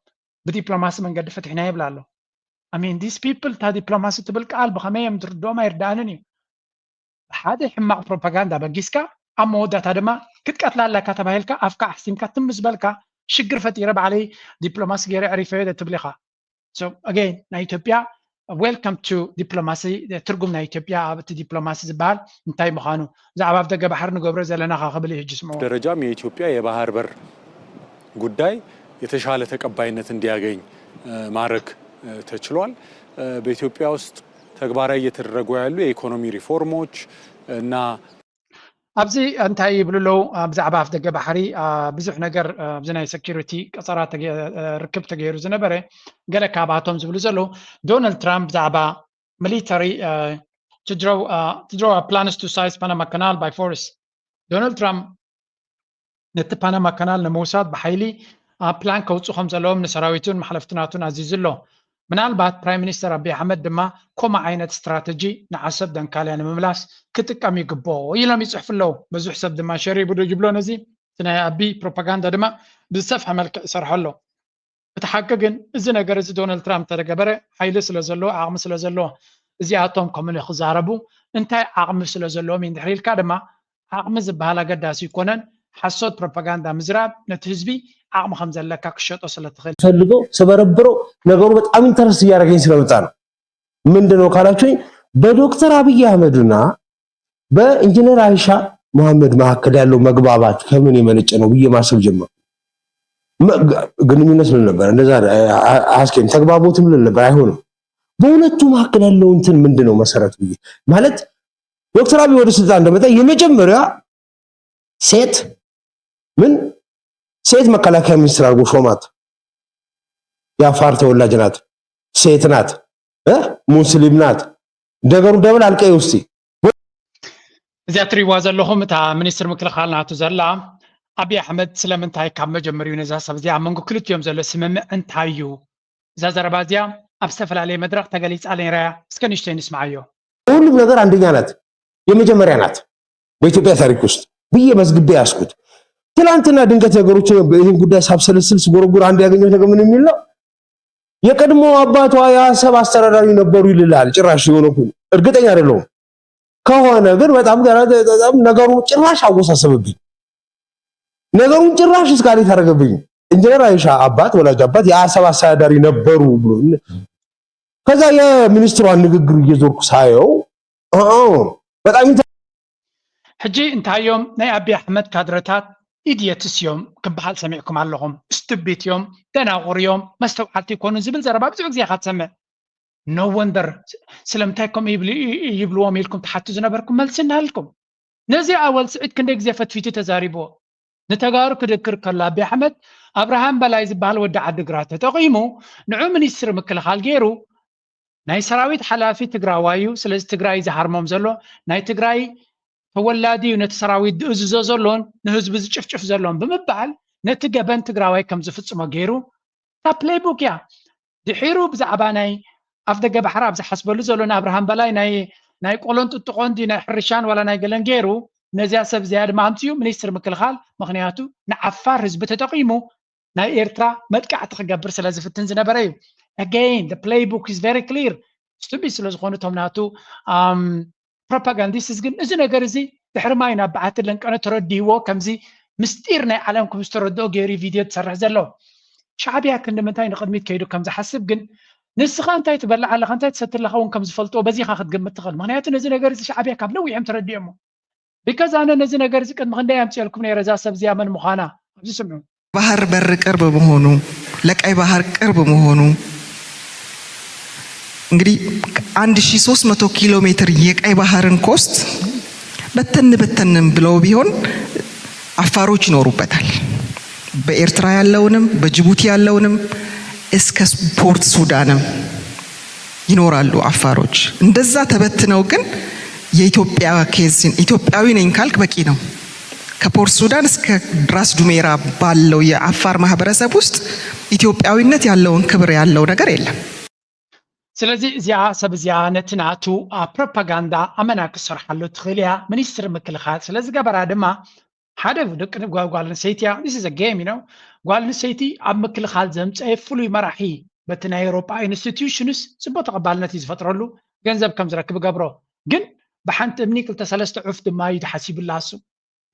ብዲፕሎማሲ መንገዲ ፈቲሕና ይብላ ኣሎ። I mean these people እታ ዲፕሎማሲ ትብል ቃል ብኸመይ እዮም ዝርድኦም ኣይርድኣንን እዩ። ሓደ ሕማቕ ፕሮፓጋንዳ በጊስካ ኣብ መወዳእታ ድማ ክትቀትላ ኣለካ ተባሂልካ ኣፍካ ኣሕሲምካ ትምስ በልካ ሽግር ፈጢረ ባዕለይ ዲፕሎማሲ ገይረ ዕሪፈዮ ትብል ኢኻ። So again ናይ ኢትዮጵያ welcome to diplomacy ትርጉም ናይ ኢትዮጵያ ኣብ እቲ ዲፕሎማሲ ዝበሃል እንታይ ምዃኑ ብዛዕባ ኣብ ደገ ባሕሪ ንገብሮ ዘለና ኻ ክብል እዩ ሕጂ ስምዑ። ደረጃም የኢትዮጵያ የባህር በር ጉዳይ የተሻለ ተቀባይነት እንዲያገኝ ማድረግ ተችሏል። በኢትዮጵያ ውስጥ ተግባራዊ እየተደረጉ ያሉ የኢኮኖሚ ሪፎርሞች እና ኣብዚ እንታይ ይብሉ ኣለዉ? ብዛዕባ ኣፍ ደገ ባሕሪ ብዙሕ ነገር ኣብዚ ናይ ሴኩሪቲ ቀጸራ ርክብ ተገይሩ ዝነበረ ገለ ካብኣቶም ዝብሉ ዘለዉ ዶናልድ ትራምፕ ብዛዕባ ሚሊተሪ to draw plans to seize Panama Canal by force. ዶናልድ ትራምፕ ነቲ ፓናማ ካናል ንምውሳድ ብሓይሊ ፕላን ከውፅኡ ከም ዘለዎም ንሰራዊቱን መሓለፍትናቱን ኣዚዙ ኣሎ። ምናልባት ፕራይም ሚኒስተር ኣቢይ ኣሕመድ ድማ ከምኡ ዓይነት ስትራተጂ ንዓሰብ ደንካልያ ንምምላስ ክጥቀም ይግብኦ ኢሎም ይፅሕፉ ኣለዉ። ብዙሕ ሰብ ድማ ሸር ይብሎ ነዚ እቲ ናይ ኣቢይ ፕሮፓጋንዳ ድማ ብዝሰፍሐ መልክዕ ይሰርሖ ኣሎ። እቲ ሓቂ ግን እዚ ነገር እዚ ዶናልድ ትራምፕ ተተገበረ ሓይሊ ስለ ዘለዎ ዓቕሚ ስለ ዘለዎ እዚኣቶም ከምኡ ክዛረቡ እንታይ ዓቕሚ ስለ ዘለዎም እዩ እንድሕር ኢልካ ድማ ዓቕሚ ዝበሃል ኣገዳሲ ይኮነን። ሓሶት ፕሮፓጋንዳ ምዝራብ ነቲ ህዝቢ ዓቕሚ ከም ዘለካ ክሸጦ ስለ ትኽእል። ፈልጎ ስበረብሮ ነገሩ በጣም ኢንተረስት እያደረገኝ ስለመጣ ነው። ምንድን ነው ካላችሁኝ በዶክተር አብይ አህመድና በኢንጂነር አይሻ መሐመድ መካከል ያለው መግባባት ከምን የመነጨ ነው ብዬ ማሰብ ጀመርኩ። ግንኙነት ልል ነበር እንደዛ አስኬም ተግባቦትም ልል ነበር። አይሆንም። በሁለቱ መካከል ያለው እንትን ምንድን ነው መሰረት ብዬ ማለት ዶክተር አብይ ወደ ስልጣን እንደመጣ የመጀመሪያ ሴት ምን ሴት መከላከያ ሚኒስትር አድርጎ ሾማት። የአፋር ተወላጅ ናት፣ ሴት ናት፣ ሙስሊም ናት። ደገሩ ደብል አልቀይ ውስቲ እዚኣ ትሪዋ ዘለኹም እታ ሚኒስትር ምክልኻል ናቱ ዘላ ኣብይ ኣሕመድ ስለምንታይ ካብ መጀመሪኡ ነዛ ሰብ እዚኣ ኣብ መንጎ ክልቲኦም ዘሎ ስምምዕ እንታይ እዩ? እዛ ዘረባ እዚኣ ኣብ ዝተፈላለየ መድረኽ ተገሊፃ ነይራ እያ። እስከ ንእሽተይ ንስምዓዮ። በሁሉም ነገር አንደኛ ናት፣ የመጀመሪያ ናት በኢትዮጵያ ታሪክ ውስጥ ብዬ መዝግቤ ያስኩት። ትናንትና ድንገት ነገሮች ይህን ጉዳይ ሳብሰለስል ስጎረጉር አንድ ያገኘሁት ነገር ምን የሚል ነው? የቀድሞ አባቷ የአሰብ አስተዳዳሪ ነበሩ ይልላል። ጭራሽ የሆነ እርግጠኛ አይደለሁም። ከሆነ ግን በጣም ነገሩ ጭራሽ አወሳሰብብኝ። ነገሩን ጭራሽ እስካሌት አደረገብኝ። ኢንጂነር አይሻ አባት ወላጅ አባት የአሰብ አስተዳዳሪ ነበሩ ብሎ ከዛ የሚኒስትሯን ንግግር እየዞርኩ ሳየው በጣም ሕጂ እንታዮም ናይ ኣቢ ኣሕመድ ካድረታት ኢድየትስ እዮም ክበሃል ሰሚዕኩም ኣለኹም። ስቱቢት እዮም፣ ደናቑር እዮም፣ መስተውዓልቲ ይኮኑ ዝብል ዘረባ ብዙሕ ግዜ ኢኻ ትሰምዕ። No wonder ስለምንታይ ከምኡ ይብልዎም ኢልኩም ትሓቱ ዝነበርኩም መልሲ እናሃልኩም። ነዚ ኣወል ስዒድ ክንደይ ግዜ ፈትፊቱ ተዛሪብዎ። ንተጋሩ ክድክር ከሎ ኣቢ ኣሕመድ ኣብርሃም በላይ ዝበሃል ወዲ ዓዲግራት ተጠቒሙ ንዑ ሚኒስትሪ ምክልኻል ገይሩ ናይ ሰራዊት ሓላፊ ትግራዋይ እዩ። ስለዚ ትግራይ ዝሃርሞም ዘሎ ናይ ትግራይ ተወላዲ እዩ ነቲ ሰራዊት ዝእዝዞ ዘሎን ንህዝቢ ዝጭፍጭፍ ዘሎን ብምባል ነቲ ገበን ትግራዋይ ከም ዝፍጽሞ ገይሩ እታ ፕሌይቡክ እያ። ድሒሩ ብዛዕባ ናይ ኣፍ ደገ ባሕሪ ኣብ ዝሓስበሉ ዘሎ ንኣብርሃም በላይ ናይ ናይ ቆሎን ጥጥቆን ድዩ ናይ ሕርሻን ዋላ ናይ ገለን ገይሩ ነዚያ ሰብ እዚኣ ድማ ኣምፅኡ ሚኒስትሪ ምክልኻል ምክንያቱ ንዓፋር ህዝቢ ተጠቒሙ ናይ ኤርትራ መጥቃዕቲ ክገብር ስለ ዝፍትን ዝነበረ እዩ። Again the playbook is very clear stupid ስለ ዝኾኑ እቶም ናቱ ፕሮፓጋንዲስትስ ግን እዚ ነገር እዚ ድሕሪ ማይ ናብ በዓቲ ለንቀነ ተረዲህዎ ከምዚ ምስጢር ናይ ዓለም ከም ዝተረድኦ ገይሩ ቪድዮ ትሰርሕ ዘሎ። ሻዕብያ ክንዲ ምንታይ ንቕድሚት ከይዱ ከም ዝሓስብ ግን ንስኻ እንታይ ትበልዕ ኣለኻ እንታይ ትሰቲ ኣለኻ እውን ከም ዝፈልጥዎ በዚኻ ክትግምት ትኽእል። ምክንያቱ ነዚ ነገር እዚ ሻዕብያ ካብ ነዊሕ እዮም ተረዲኦሞ። ቢካዝ ኣነ ነዚ ነገር እዚ ቅድሚ ክንደይ ኣምፅኤልኩም ነይረ እዛ ሰብ እዚኣ መን ምዃና ኣብዚ ስምዑ። ባህር በር ቅርብ መሆኑ ለቀይ ባህር ቅርብ መሆኑ እንግዲህ አንድ ሺ ሶስት መቶ ኪሎ ሜትር የቀይ ባህርን ኮስት በተን በተንም ብለው ቢሆን አፋሮች ይኖሩበታል። በኤርትራ ያለውንም በጅቡቲ ያለውንም እስከ ፖርት ሱዳንም ይኖራሉ አፋሮች። እንደዛ ተበትነው ግን የኢትዮጵያ ኬዝን ኢትዮጵያዊ ነኝ ካልክ በቂ ነው። ከፖርት ሱዳን እስከ ራስ ዱሜራ ባለው የአፋር ማህበረሰብ ውስጥ ኢትዮጵያዊነት ያለውን ክብር ያለው ነገር የለም። ስለዚ እዚኣ ሰብ እዚኣ ነቲ ናቱ ፕሮፓጋንዳ ኣመና ክሰርሓሉ ትኽእል እያ። ሚኒስትሪ ምክልኻል ስለ ዝገበራ ድማ ሓደ ደቂ ጓል ኣንስተይቲ እያ። This is a game you know ጓል ኣንስተይቲ ኣብ ምክልኻል ዘምፀአ ፍሉይ መራሒ በቲ ናይ ኤውሮጳ ኢንስቲትዩሽንስ ፅቡቅ ተቐባልነት እዩ ዝፈጥረሉ ገንዘብ ከም ዝረክብ ገብሮ ግን ብሓንቲ እምኒ ክልተ ሰለስተ ዑፍ ድማ እዩ ተሓሲብላ እሱ።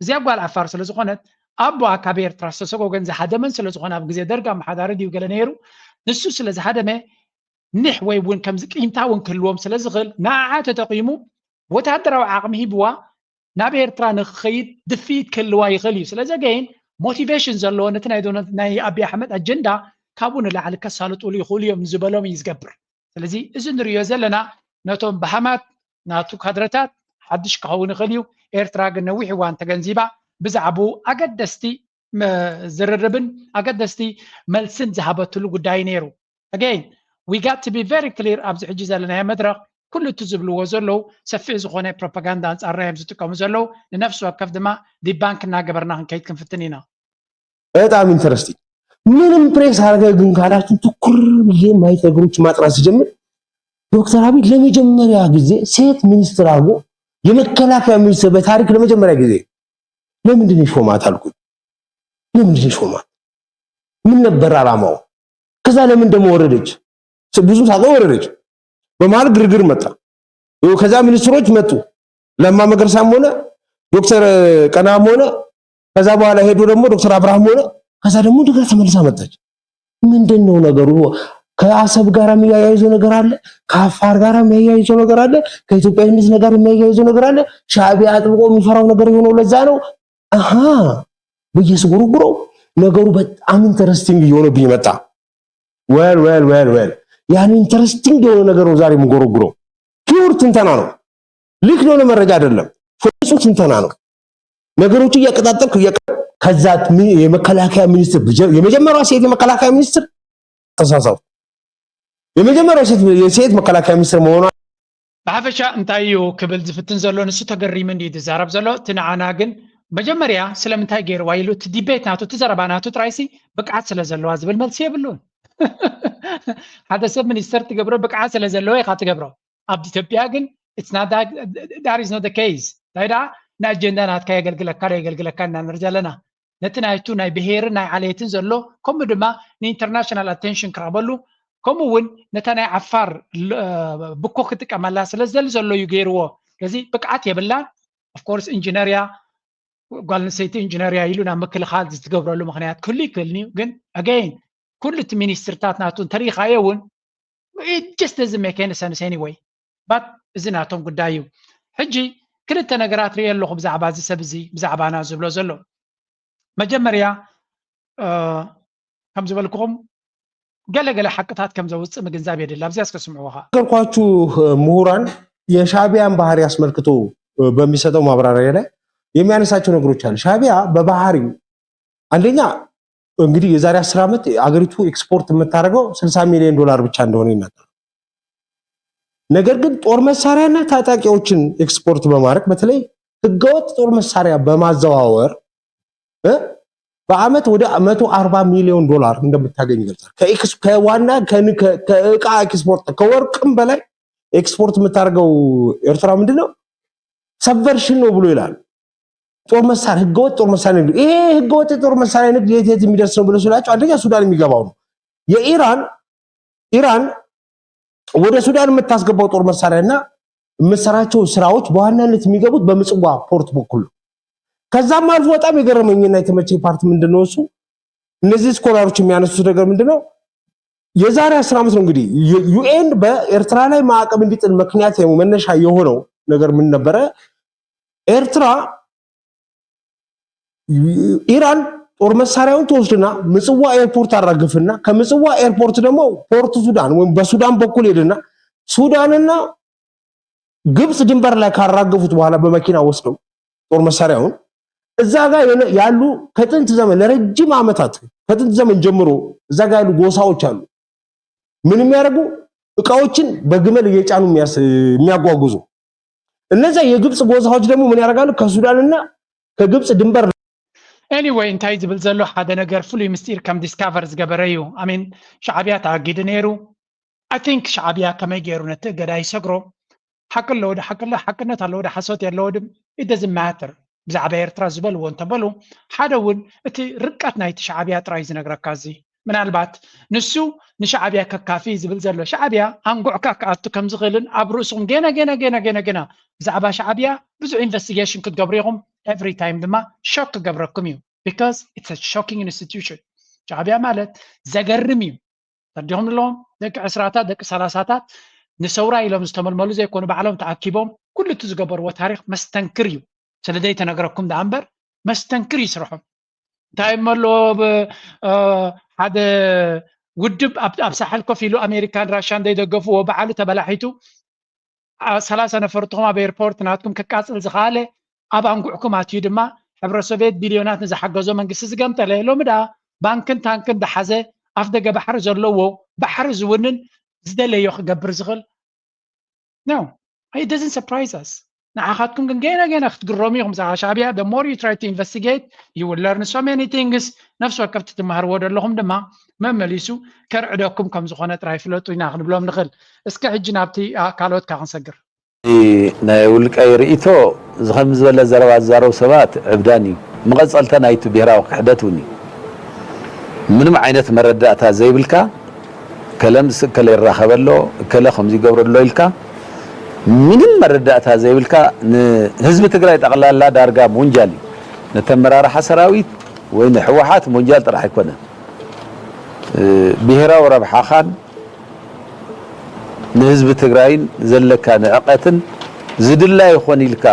እዚኣ ጓል ዓፋር ስለ ዝኾነት ኣቦኣ ካብ ኤርትራ ዝተሰጎገን ዝሃደመን ስለ ዝኾነ ኣብ ግዜ ደርግ ኣመሓዳሪ ድዩ ገለ ነይሩ ንሱ ስለ ዝሃደመ ኒሕ ወይ እውን ከምዚ ቂምታ እውን ክህልዎም ስለ ዝኽእል ንዓዓ ተጠቒሙ ወታደራዊ ዓቕሚ ሂብዋ ናብ ኤርትራ ንክኸይድ ድፍኢት ክህልዋ ይኽእል እዩ። ስለዚ ገይን ሞቲቬሽን ዘለዎ ነቲ ናይ ዶናልድ ናይ ኣቢ ኣሕመድ ኣጀንዳ ካብኡ ንላዕሊ ከሳልጡሉ ይኽእሉ እዮም ዝበሎም እዩ ዝገብር። ስለዚ እዚ ንሪዮ ዘለና ነቶም በሃማት ናቱ ካድረታት ሓድሽ ክኸውን ይኽእል እዩ። ኤርትራ ግን ነዊሕ እዋን ተገንዚባ ብዛዕባኡ ኣገደስቲ ዝርርብን ኣገደስቲ መልስን ዝሃበትሉ ጉዳይ ነይሩ። Again, we got to be very clear ኣብዚ ሕጂ ዘለናዮ መድረኽ ኩሉ እቲ ዝብልዎ ዘለዉ ሰፊሕ ዝኾነ ፕሮፓጋንዳ ኣንጻርና እዮም ዝጥቀሙ ዘለዉ። ንነፍሲ ወከፍ ድማ ዲባንክ እናገበርና ክንከይድ ክንፍትን ኢና። በጣም ኢንተረስቲንግ። ምንም ፕሬስ አረገ ግን ካላችሁ ትኩር ብዬ ማየት ነገሮች ማጥናት ሲጀምር ዶክተር አብይ ለመጀመሪያ ጊዜ ሴት ሚኒስትር አድርጎ የመከላከያ ሚኒስትር በታሪክ ለመጀመሪያ ጊዜ ለምንድን ነው የሾማት አልኩኝ። ለምንድን ነው የሾማት? ምን ነበር አላማው? ከዛ ለምን ደግሞ ወረደች? ብዙም ሳትቆይ ወረደች። በመሀል ግርግር መጣ። ከዛ ሚኒስትሮች መጡ። ለማ መገርሳም ሆነ ዶክተር ቀናም ሆነ ከዛ በኋላ ሄዶ ደግሞ ዶክተር አብርሃም ሆነ ከዛ ደግሞ እንደገና ተመልሳ መጣች። ምንድን ነው ነገሩ? ከአሰብ ጋር የሚያያይዘው ነገር አለ፣ ከአፋር ጋር የሚያያይዘው ነገር አለ፣ ከኢትዮጵያዊነት ነገር የሚያያይዘው ነገር አለ። ሻዕቢያ አጥብቆ የሚፈራው ነገር የሆነው ለዛ ነው። አሃ ብዬ ስጎረጉረው ነገሩ በጣም ኢንተረስቲንግ እየሆነብኝ መጣ። Well, well, well, well. ያን ኢንተረስቲንግ የሆነ ነገር ነው ዛሬ የምንጎረጉረው። ፒውር ትንተና ነው። ሊክ የሆነ መረጃ አይደለም። ፍጹም ትንተና ነው። ነገሮቹ እያቀጣጠልኩ ከዛ የመከላከያ ሚኒስትር የመጀመሪያ ሴት የመከላከያ ሚኒስትር ተሳሳው የመጀመሪያ ሴት የሴት መከላከያ ሚኒስትር መሆኗ ብሓፈሻ እንታይ እዩ ክብል ዝፍትን ዘሎ ንሱ ተገሪሙ እንዲ ዝዛረብ ዘሎ እቲ ንዓና ግን መጀመርያ ስለምንታይ ገይርዋ ኢሉ እቲ ዲቤት ናቱ እቲ ዘረባ ናቱ ጥራይሲ ብቅዓት ስለ ዘለዋ ዝብል መልሲ የብሉን። ሓደ ሰብ ሚኒስተር ትገብሮ ብቅዓት ስለ ዘለዎ ኢኻ ትገብሮ። ኣብ ኢትዮጵያ ግን it's not that, that is not the case። እንታይ ደኣ ንኣጀንዳ ናትካ የገልግለካ ዶ የገልግለካ እናንር ዘለና ነቲ ናይቱ ናይ ብሄርን ናይ ዓሌትን ዘሎ ከምኡ ድማ ንኢንተርናሽናል ኣቴንሽን ክረኽበሉ ከምኡ እውን ነታ ናይ ዓፋር ብኮ ክጥቀመላ ስለ ዝደሊ ዘሎ እዩ ገይርዎ። ስለዚ ብቅዓት የብላን። ኦፍኮርስ ኢንጂነርያ ጓል ኣንስተይቲ ኢንጂነርያ ኢሉ ናብ ምክልኻል ዝትገብረሉ ምክንያት ክህሉ ይክእል እዩ። ግን ኣገይን ኩሉ እቲ ሚኒስትርታት ናቱ እንተሪኢኻዮ እውን just doesn't make any sense anyway። But እዚ ናቶም ጉዳይ እዩ። ሕጂ ክልተ ነገራት ሪኤ ኣለኹ ብዛዕባ እዚ ሰብ እዚ ብዛዕባና ዝብሎ ዘሎ። መጀመርያ ከም ዝበልኩኹም ገለ ገለ ሓቅታት ከም ዘውፅእ ምግንዛብ የድሊ። ኣብዚኣ እስከ ስምዕዎ ኸዓ። ነገርኳችሁ ምሁራን የሻዕቢያን ባህሪ አስመልክቶ በሚሰጠው ማብራሪያ ላይ የሚያነሳቸው ነገሮች አሉ። ሻዕቢያ በባህሪው አንደኛ እንግዲህ የዛሬ አስር ዓመት አገሪቱ ኤክስፖርት የምታደርገው ስልሳ ሚሊዮን ዶላር ብቻ እንደሆነ ይናገራል። ነገር ግን ጦር መሳሪያና ታጣቂዎችን ኤክስፖርት በማድረግ በተለይ ህገወጥ ጦር መሳሪያ በማዘዋወር በአመት ወደ መቶ አርባ ሚሊዮን ዶላር እንደምታገኝ ይገልጻል። ከዋና ከእቃ ኤክስፖርት ከወርቅም በላይ ኤክስፖርት የምታደርገው ኤርትራ ምንድን ነው? ሰብቨርሽን ነው ብሎ ይላል። ጦር መሳሪያ ህገወጥ ጦር መሳሪያ ንግድ። ይሄ ህገወጥ የጦር መሳሪያ ንግድ የት የት የሚደርስ ነው ብሎ ስላቸው አንደኛ ሱዳን የሚገባው ነው። የኢራን ኢራን ወደ ሱዳን የምታስገባው ጦር መሳሪያና የምትሰራቸው ስራዎች በዋናነት የሚገቡት በምጽዋ ፖርት በኩል ነው። ከዛም አልፎ በጣም የገረመኝና የተመቸኝ ፓርት ምንድነው እሱ እነዚህ ስኮላሮች የሚያነሱት ነገር ምንድነው? የዛሬ አስር ዓመት ነው እንግዲህ ዩኤን በኤርትራ ላይ ማዕቀብ እንዲጥል ምክንያት መነሻ የሆነው ነገር ምን ነበረ? ኤርትራ ኢራን ጦር መሳሪያውን ትወስድና ምጽዋ ኤርፖርት አራግፍና ከምጽዋ ኤርፖርት ደግሞ ፖርት ሱዳን ወይም በሱዳን በኩል ሄድና ሱዳንና ግብጽ ድንበር ላይ ካራገፉት በኋላ በመኪና ወስደው ጦር መሳሪያውን እዛ ጋር ያሉ ከጥንት ዘመን ለረጅም ዓመታት ከጥንት ዘመን ጀምሮ እዛ ጋር ያሉ ጎሳዎች አሉ። ምን የሚያደርጉ እቃዎችን በግመል እየጫኑ የሚያጓጉዙ እነዛ የግብጽ ጎሳዎች ደግሞ ምን ያደርጋሉ? ከሱዳንና ከግብጽ ድንበር Anyway እንታይ ዝብል ዘሎ ሓደ ነገር ፍሉይ ምስጢር ከም ዲስካቨር ዝገበረ እዩ። ኣሜን ሻዕብያ ተኣጊዱ ነይሩ። I think ሻዕብያ ከመይ ገይሩ ነቲ እገዳ ይሰግሮ? ሓቂ ኣለዎ ዶ ሓቂ ሓቅነት ኣለዎ ዶ ሓሶት ኣለዎ ዶ it doesn't matter። ብዛዕባ ኤርትራ ዝበልዎ እንተበሉ ሓደ እውን እቲ ርቀት ናይቲ ሻዕብያ ጥራይ ዝነግረካ እዚ ምናልባት ንሱ ንሻዕብያ ከካፊ ዝብል ዘሎ፣ ሻዕብያ ኣንጉዕካ ክኣቱ ከም ዝኽእልን ኣብ ርእስኹም ገና ገና ገና ገና ገና ብዛዕባ ሻዕብያ ብዙሕ ኢንቨስቲጌሽን ክትገብሩ ኢኹም። ኤቭሪ ታይም ድማ ሾክ ክገብረኩም እዩ። Because it's a shocking institution። ሻዕብያ ማለት ዘገርም እዩ። ተረዲኹም ኣለዎም ደቂ ዕስራታት ደቂ ሰላሳታት ንሰውራ ኢሎም ዝተመልመሉ ዘይኮኑ፣ ባዕሎም ተኣኪቦም ኩሉ እቲ ዝገበርዎ ታሪኽ መስተንክር እዩ። ስለ ዘይተነግረኩም ደኣ እምበር መስተንክር እዩ ስርሖም። እንታይ እሞ ኣለዎ ብ- እ፣ ሓደ ውድብ ኣብ ኣብ ሳሕል ኮፍ ኢሉ ኣሜሪካን ራሻን ዘይደገፍዎ ባዕሉ ተበላሒቱ፣ ኣ- ሰላሳ ነፈርትኹም ኣብ ኤርፖርት ናትኩም ከቃፅል ዝኸኣለ ኣብ ኣንጉዕኩም ኣትዩ ድማ ሕብረ ሶቪየት ቢልዮናት ንዝሓገዞ መንግስቲ ዝገምጠለ፣ ሎሚ ደኣ ባንክን ታንክን ዝሓዘ ኣፍ ደገ ባሕሪ ዘለዎ ባሕሪ ዝውንን ዝደለዮ ክገብር ዝኽእል No, it doesn't surprise us. ንዓኻትኩም ግን ገና ገና ክትግረሙ ኢኹም። ብዛዕባ ሻዕብያ the more you try to investigate, you will learn so many things። ነፍሲ ወከፍ ትመሃርዎ ዘለኹም ድማ መመሊሱ ከርዕደኩም ከም ዝኾነ ጥራይ ፍለጡ ኢና ክንብሎም ንኽእል። እስከ ሕጂ ናብቲ ኣ፣ ካልኦት ካ ክንሰግር። ናይ ውልቀይ ርእይቶ፣ እዚ ከም ዝበለ ዘረባ ዝዛረቡ ሰባት ዕብዳን እዩ። መቐጸልታ ናይቲ ብሄራዊ ክሕደት እውን እዩ። ምንም ዓይነት መረዳእታ ዘይብልካ፣ እከለ ምስ እከለ ይራኸብ ኣሎ፣ እከለ ከምዚ ይገብሮ ኣሎ ኢልካ፣ ምንም መረዳእታ ዘይብልካ ንህዝቢ ትግራይ ጠቕላላ ዳርጋ ምውንጃል እዩ። ነቲ ኣመራርሓ ሰራዊት ወይ ንህወሓት ምውንጃል ጥራሕ ኣይኮነን። ብሄራዊ ረብሓኻን ንህዝቢ ትግራይን ዘለካ ንዕቀትን ዝድላይ ይኾን ኢልካ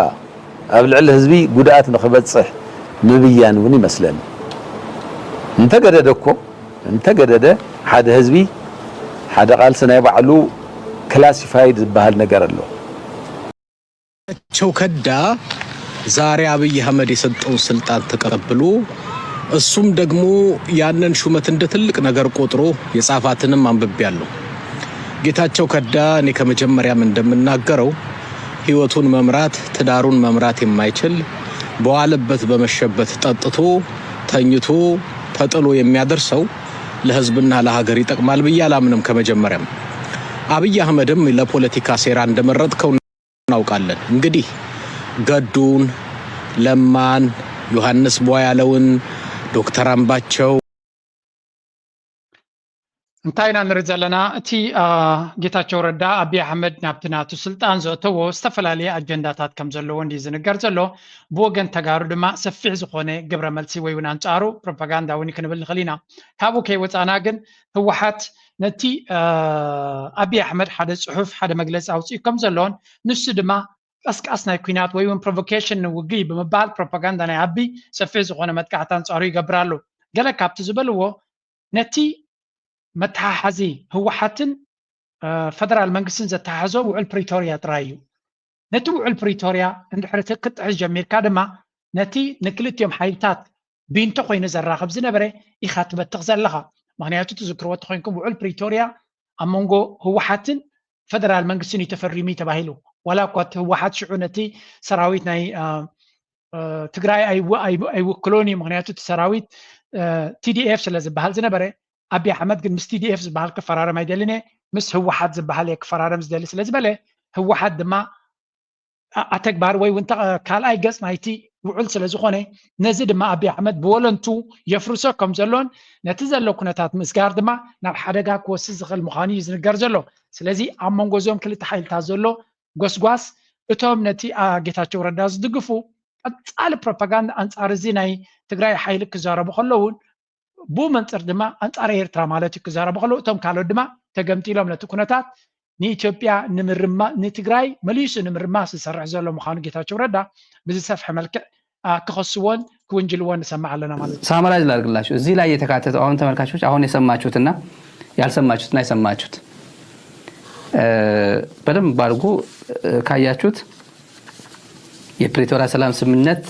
ኣብ ልዕሊ ህዝቢ ጉድኣት ንኽበፅሕ ምብያን እውን ይመስለኒ። እንተገደደ እኮ፣ እንተገደደ ሓደ ህዝቢ፣ ሓደ ቃልሲ ናይ ባዕሉ ክላሲፋይድ ዝበሃል ነገር ኣሎ። ጌታቸው ከዳ ዛሬ አብይ አህመድ የሰጠውን ስልጣን ተቀብሎ እሱም ደግሞ ያንን ሹመት እንደ ትልቅ ነገር ቆጥሮ የጻፋትንም አንብቤያለሁ። ጌታቸው ከዳ እኔ ከመጀመሪያም እንደምናገረው ህይወቱን መምራት ትዳሩን መምራት የማይችል በዋለበት በመሸበት ጠጥቶ ተኝቶ ተጥሎ የሚያደርሰው ለህዝብና ለሀገር ይጠቅማል ብዬ አላምንም። ከመጀመሪያም አብይ አህመድም ለፖለቲካ ሴራ እንደመረጥከው እናውቃለን። እንግዲህ ገዱን፣ ለማን፣ ዮሐንስ ቧያለውን፣ ዶክተር አምባቸው፣ እንታይ ኢና ንርኢ ዘለና? እቲ ጌታቸው ረዳ ኣቢይ ኣሕመድ ናብቲ ናቱ ስልጣን ዘእተዎ ዝተፈላለየ ኣጀንዳታት ከም ዘለዎ እንድዩ ዝንገር ዘሎ። ብወገን ተጋሩ ድማ ሰፊሕ ዝኾነ ግብረ መልሲ ወይ እውን ኣንጻሩ ፕሮፓጋንዳ እውን ክንብል ንኽእል ኢና። ካብኡ ከይወፃና ግን ህወሓት ነቲ ኣቢይ ኣሕመድ ሓደ ፅሑፍ ሓደ መግለፂ ኣውፅኡ ከም ዘሎን ንሱ ድማ ቀስቃስ ናይ ኲናት ወይ እውን ፕሮቮኬሽን ንውግእ ብምባል ፕሮፓጋንዳ ናይ ኣቢይ ሰፊሕ ዝኾነ መጥቃዕቲ ኣንጻሩ ይገብር ኣሎ። ገለ ካብቲ ዝበልዎ ነቲ መተሓሓዚ ህወሓትን ፈደራል መንግስትን ዘተሓሕዞ ውዕል ፕሪቶርያ ጥራይ እዩ። ነቲ ውዕል ፕሪቶርያ እንድሕሪ ክትጥሕስ ጀሚርካ ድማ ነቲ ንክልቲኦም ሓይልታት ቢንቶ ኮይኑ ዘራኽብ ዝነበረ ኢኻ ትበትኽ ዘለኻ። ምኽንያቱ ትዝክርዎ ተኾይንኩም ውዕል ፕሪቶርያ ኣብ መንጎ ህወሓትን ፈደራል መንግስትን እዩ ተፈሪሙ እዩ ተባሂሉ። ዋላ እኳ እቲ ህወሓት ሽዑ ነቲ ሰራዊት ናይ ትግራይ ኣይውክሎን እዩ። ምክንያቱ እቲ ሰራዊት ቲዲኤፍ ስለ ዝበሃል ዝነበረ ኣቢይ ኣሕመድ ግን ምስ ቲዲኤፍ ዝበሃል ክፈራረም ኣይደልን እየ፣ ምስ ህወሓት ዝበሃል እየ ክፈራረም ዝደሊ ስለ ዝበለ ህወሓት ድማ ኣተግባር ወይ እውን ካልኣይ ገፅ ናይቲ ውዕል ስለ ዝኾነ ነዚ ድማ ኣቢይ ኣሕመድ ብወለንቱ የፍርሶ ከም ዘሎን ነቲ ዘሎ ኩነታት ምስጋር ድማ ናብ ሓደጋ ክወስድ ዝኽእል ምዃኑ እዩ ዝንገር ዘሎ። ስለዚ ኣብ መንጎ እዞም ክልተ ሓይልታት ዘሎ ጎስጓስ እቶም ነቲ ጌታቸው ረዳ ዝድግፉ ቀፃሊ ፕሮፓጋንዳ ኣንፃር እዚ ናይ ትግራይ ሓይሊ ክዛረቡ ከለውን ብኡ መንፅር ድማ ኣንፃር ኤርትራ ማለት እዩ ክዛረቡ ከለዉ እቶም ካልኦት ድማ ተገምጢሎም ነቲ ኩነታት ንኢትዮጵያ ንምርማ ንትግራይ መሊሱ ንምርማስ ዝሰርሕ ዘሎ ምዃኑ ጌታቸው ረዳ ብዝሰፍሐ መልክዕ ክኸስዎን ክውንጅልዎን ንሰማዕ ኣለና ማለት እዩ። ሳመራይዝ ላድርግላችሁ። እዚህ ላይ የተካተተው አሁን ተመልካቾች አሁን የሰማችሁትና ያልሰማችሁትና የሰማችሁት በደንብ አድርጎ ካያችሁት የፕሪቶሪያ ሰላም ስምምነት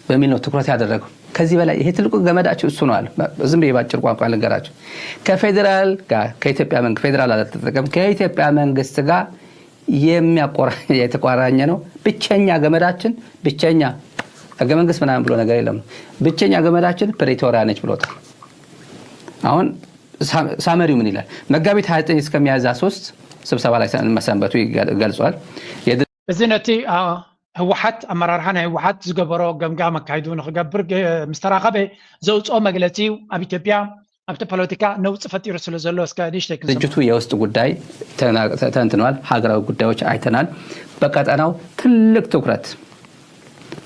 በሚል ነው ትኩረት ያደረገው። ከዚህ በላይ ይሄ ትልቁ ገመዳችሁ እሱ ነው አለ። ዝም ብዬ ባጭር ቋንቋ ልንገራችሁ። ከፌዴራል ጋር ከኢትዮጵያ መንግስት ፌዴራል አልተጠቀም ከኢትዮጵያ መንግስት ጋር የሚያቆራ የተቆራኘ ነው። ብቸኛ ገመዳችን ብቸኛ ህገ መንግስት ምናምን ብሎ ነገር የለም። ብቸኛ ገመዳችን ፕሪቶሪያ ነች ብሎታል። አሁን ሳመሪው ምን ይላል? መጋቢት ሃያ ዘጠኝ እስከ ሚያዝያ ሶስት ስብሰባ ላይ መሰንበቱ ገልጿል። እዚ ነቲ ህወሓት ኣመራርሓ ናይ ህወሓት ዝገበሮ ገምጋም ኣካይዱ ንክገብር ምስ ተራኸበ ዘውፅኦ መግለፂ እዩ። ኣብ ኢትዮጵያ ኣብቲ ፖለቲካ ነውፂ ፈጢሩ ስለ ዘሎ እስከ ንእሽተይ ክንሰምዖ። ድርጅቱ የውስጥ ጉዳይ ተና- ተ- ተንትኗል። ሀገራዊ ጉዳዮች አይተናል። በቀጠናው ትልቅ ትኩረት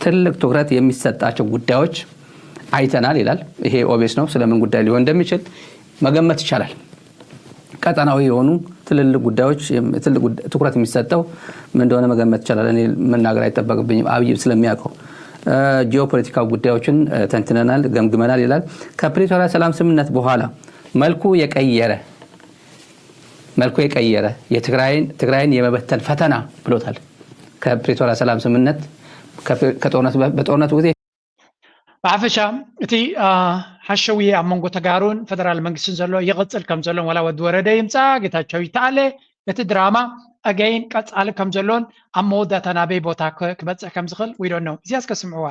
ትልቅ ትኩረት የሚሰጣቸው ጉዳዮች አይተናል ይላል። ይሄ ኦቤስ ነው። ስለምን ጉዳይ ሊሆን እንደሚችል መገመት ይቻላል። ቀጠናዊ የሆኑ ትልልቅ ጉዳዮች ትልቅ ትኩረት የሚሰጠው ምን እንደሆነ መገመት ይቻላል። እኔ መናገር አይጠበቅብኝም፣ አብይ ስለሚያውቀው። ጂኦፖለቲካዊ ጉዳዮችን ተንትነናል፣ ገምግመናል ይላል። ከፕሪቶሪያ ሰላም ስምምነት በኋላ መልኩ የቀየረ መልኩ የቀየረ የትግራይን ትግራይን የመበተን ፈተና ብሎታል። ከፕሪቶሪያ ሰላም ስምምነት ከጦርነት በጦርነቱ ጊዜ ብሓፈሻ እቲ ሓሸውየ ኣብ መንጎ ተጋሩን ፈደራል መንግስትን ዘሎ ይቕፅል ከም ዘሎን ዋላ ወዲ ወረደ ይምፃ ጌታቸው ይተኣለ እቲ ድራማ ኣገይን ቀፃሊ ከም ዘሎን ኣብ መወዳእታ ናበይ ቦታ ክበፅሕ ከም ዝኽእል ዊዶ ነው እዚያ እስከ ስምዕዋ።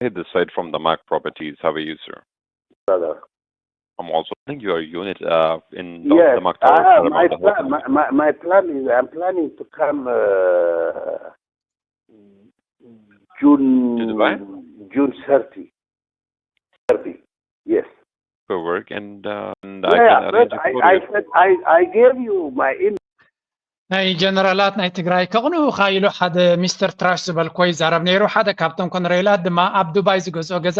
Hit the site from the Mac Properties. How are you, sir? Brother. I'm also planning your unit uh, in the, Yes, the Mac Tower. uh, Around my, the plan, hotel. my, my, my plan is I'm planning to come uh, June To Dubai? June thirty. thirty. Yes. For work, and uh, and I Yeah, can but arrange a I, tour I with said I, I gave you my email. ናይ ጀነራላት ናይ ትግራይ ከቕንኡኻ ኢሉ ሓደ ሚስተር ትራሽ ዝበልኮ ይዛረብ ነይሩ። ሓደ ካብቶም ኮነሬላት ድማ ኣብ ዱባይ ዝገዝኦ ገዛ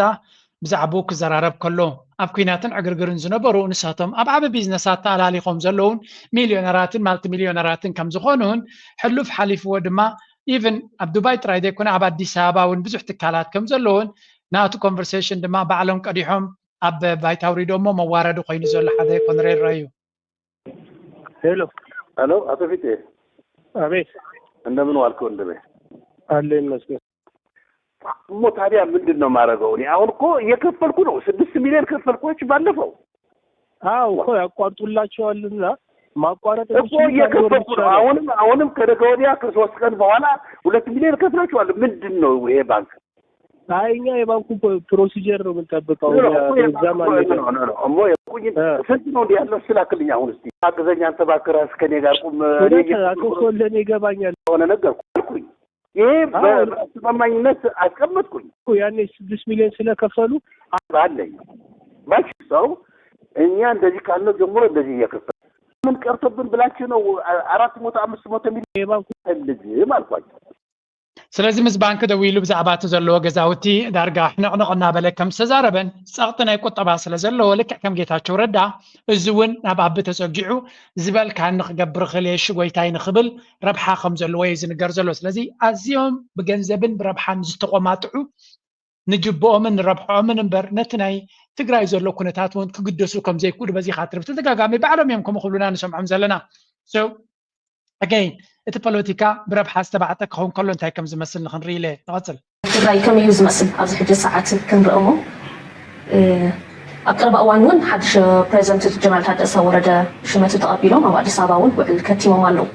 ብዛዕባኡ ክዘራረብ ከሎ ኣብ ኩናትን ዕግርግርን ዝነበሩ ንሳቶም ኣብ ዓቢ ቢዝነሳት ተኣላሊኾም ዘለውን ሚልዮነራትን ማልቲ ሚልዮነራትን ከም ዝኾኑን ሕሉፍ ሓሊፍዎ ድማ ኢቭን ኣብ ዱባይ ጥራይ ዘይኮነ ኣብ ኣዲስ ኣበባ እውን ብዙሕ ትካላት ከም ዘለውን ናቱ ኮንቨርሴሽን ድማ ባዕሎም ቀዲሖም ኣብ ባይታ ኣውሪዶሞ መዋረዲ ኮይኑ ዘሎ ሓደ ኮነሬል ራዩ። ሄሎ ሄሎ፣ አቶ ፊቴ አቤት እንደምን ዋልክ ወንድሜ? አለ ይመስገን። እሞ ታዲያ ምንድን ነው ማድረገው? እኔ አሁን እኮ እየከፈልኩ ነው። ስድስት ሚሊዮን ከፈልኩች ባለፈው። አዎ እኮ ያቋርጡላቸዋልና ማቋረጥ እኮ እየከፈልኩ ነው። አሁንም አሁንም ከነገ ወዲያ ከሶስት ቀን በኋላ ሁለት ሚሊዮን ከፍላችኋለሁ። ምንድን ነው ይሄ ባንክ? አይ እኛ የባንኩ ፕሮሲጀር ነው የምንጠብቀው። ኖ፣ ኖ፣ እኮ እዛም የባንኩ- አንሄድም። ኖ፣ ኖ፣ ኖ፣ እሞ የቁኝ እ። ስንት ነው እንዲ ያለው? እስኪ ላክልኝ አሁን እስኪ አግዘኝ አንተ እባክህ ራስህ ከኔ ጋር ቁም። እኔ እውነት እየከፈልኩ አቶ ነው ኮለን ይገባኛል። ሆነ ነገርኩ አልኩኝ። ይሄ አዎ። በአስተማማኝነት አስቀመጥኩኝ። ያኔ ስድስት ሚሊዮን ስለከፈሉ አለኝ ባች ሰው እኛ እንደዚህ ካልነው ጀምሮ እንደዚህ እየከፈል ምን ቀርቶብን ብላችሁ ነው አራት መቶ አምስት መቶ ሚሊዮን የባንኩ ፈልግም አልኳቸው። ስለዚ ምስ ባንክ ደዊሉ ብዛዕባ እቲ ዘለዎ ገዛውቲ ዳርጋ ሕንቕንቕ እናበለ ከም ዝተዛረበን ጸቕጢ ናይ ቁጠባ ስለ ዘለዎ ልክዕ ከም ጌታቸው ረዳ እዚ እውን ናብ ኣቢ ተጸጊዑ ዝበልካኒ ክገብር እኽእል እየ እሺ ጎይታይ ንኽብል ረብሓ ከም ዘለዎ እዩ ዝንገር ዘሎ። ስለዚ ኣዝዮም ብገንዘብን ብረብሓን ዝተቆማጥዑ ንጅብኦምን ንረብሕኦምን እምበር ነቲ ናይ ትግራይ ዘሎ ኩነታት እውን ክግደሱ ከም ዘይክእሉ በዚ ካትርብ ተደጋጋሚ ባዕሎም እዮም ከምኡ ክብሉና ንሰምዖም ዘለና። So ኣገይን እቲ ፖለቲካ ብረብሓ ዝተባዕጠ ክኸውን ከሎ እንታይ ከም ዝመስል ንክንርኢ ኢለ ንቐፅል። ትግራይ ከመይ እዩ ዝመስል ኣብዚ ሕጂ ሰዓት ክንርኢ እሞ ኣብ ቀረባ እዋን እውን ሓድሽ ፕሬዚደንት ጀነራል ታደሰ ወረደ ሽመቱ ተቐቢሎም ኣብ ኣዲስ ኣበባ እውን ውዕል ከቲሞም ኣለዉ።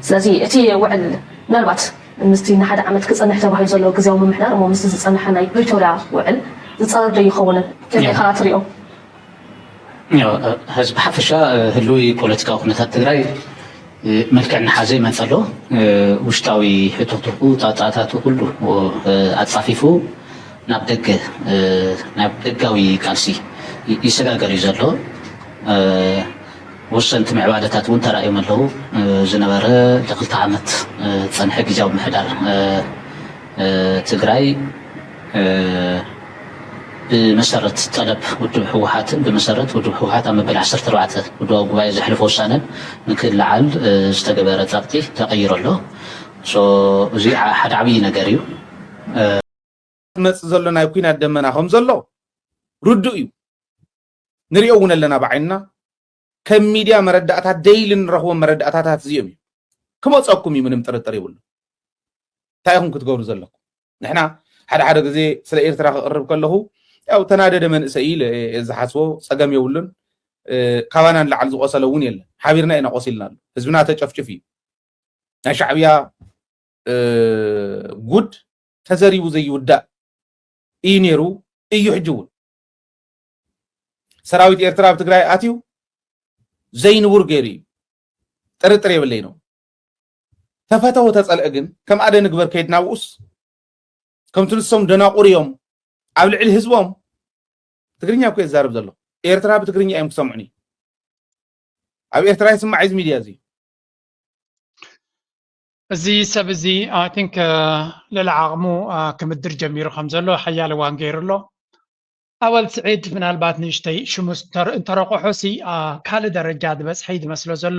ስለዚ እቲ ውዕል ምናልባት ምስቲ ንሓደ ዓመት ክፀንሕ ተባሂሉ ዘሎ ግዜያዊ ምምሕዳር እሞ ምስቲ ዝፀንሐ ናይ ፕሪቶርያ ውዕል ዝፃረር ዶ ይኸውን? ከመይ ኢኻ ትሪኦ? ሕዚ ብሓፈሻ ህሉዊ ፖለቲካዊ ኩነታት ትግራይ መልክዕ እናሓዘ ይመፀ ኣሎ። ውሽጣዊ ሕቶቱ ጣጣታቱ ኩሉ ኣፃፊፉ ናብ ደገ ናብ ደጋዊ ቃልሲ ይሰጋገር እዩ ዘሎ። ወሰንቲ ምዕባለታት እውን ተራእዮም ኣለዉ። ዝነበረ ለክልተ ዓመት ዝፀንሐ ግዜያዊ ምምሕዳር ትግራይ ብመሰረት ጠለብ ውድብ ህወሓትን ብመሰረት ውድብ ህወሓት ኣብ መበል ዓሰርተ ኣርባዕተ ውድባዊ ጉባኤ ዘሕልፎ ውሳነን ንክለዓል ዝተገበረ ፀቕጢ ተቐይሩ ኣሎ። እዚ ሓደ ዓብዪ ነገር እዩ። ዝመፅእ ዘሎ ናይ ኲናት ደመና ከም ዘሎ ርዱእ እዩ። ንሪኦ እውን ኣለና ብዓይንና። ከም ሚድያ መረዳእታት ደይሊ ንረኽቦም መረዳእታታት እዚኦም እዩ። ክመፀኩም እዩ፣ ምንም ጥርጥር የብሉ። እንታይ ኢኹም ክትገብሩ ዘለኩም? ንሕና ሓደ ሓደ ግዜ ስለ ኤርትራ ክቕርብ ከለኹ ያው ተናደደ መንእሰይ ኢለ እየ ዝሓስቦ። ፀገም የብሉን። ካባና ንላዕሊ ዝቆሰለ እውን የለን። ሓቢርና ኢና ቆሲልና ኣሎ። ህዝብና ተጨፍጭፍ እዩ። ናይ ሻዕብያ ጉድ ተዘሪቡ ዘይውዳእ እዩ ነይሩ፣ እዩ ሕጂ እውን። ሰራዊት ኤርትራ ኣብ ትግራይ ኣትዩ ዘይንቡር ገይሩ እዩ፣ ጥርጥር የብለይ ነው። ተፈተወ ተጸልአ ግን ከም ኣደ ንግበር ከይድና ብኡስ ከምቲ ንሶም ደናቑር እዮም ኣብ ልዕሊ ህዝቦም ትግርኛ እኮ የዛርብ ዘሎ። ኤርትራ ብትግርኛ እዮም ክሰምዑኒ። ኣብ ኤርትራ ይስማዕ እዚ ሚድያ እዚ። እዚ ሰብ እዚ I think ልዕሊ ዓቕሙ ክምድር ጀሚሩ ከም ዘሎ ሓያል እዋን ገይሩ ኣሎ። ኣወል ስዒድ ምናልባት ንእሽተይ ሽሙ እንተረቑሖ ሲ ካልእ ደረጃ ዝበፅሐ እዩ ዝመስሎ ዘሎ።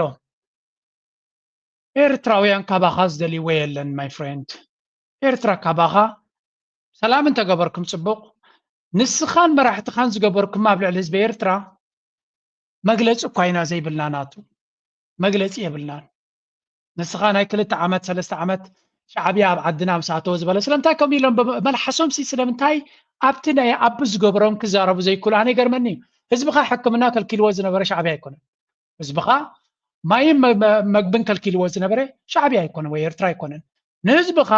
ኤርትራውያን ካባኻ ዝደልይዎ የለን my friend። ኤርትራ ካባኻ ሰላም እንተገበርኩም ፅቡቕ፣ ንስኻን መራሕትኻን ዝገበርኩም ኣብ ልዕሊ ህዝቢ ኤርትራ መግለፂ እኳ ኢና ዘይብልና ናቱ መግለፂ የብልናን። ንስኻ ናይ ክልተ ዓመት ሰለስተ ዓመት ሻዕብያ ኣብ ዓድና ምስ ኣተወ ዝበለ ስለምንታይ ከምኡ ኢሎም መልሓሶም ሲ ስለምንታይ ኣብቲ ናይ ኣቢ ዝገብሮም ክዛረቡ ዘይክእሉ ኣነ ይገርመኒ እዩ። ህዝብኻ ሕክምና ከልኪልዎ ዝነበረ ሻዕብያ ኣይኮነን። ህዝብኻ ማይን መግብን ከልኪልዎ ዝነበረ ሻዕብያ ኣይኮነን ወይ ኤርትራ ኣይኮነን። ንህዝብኻ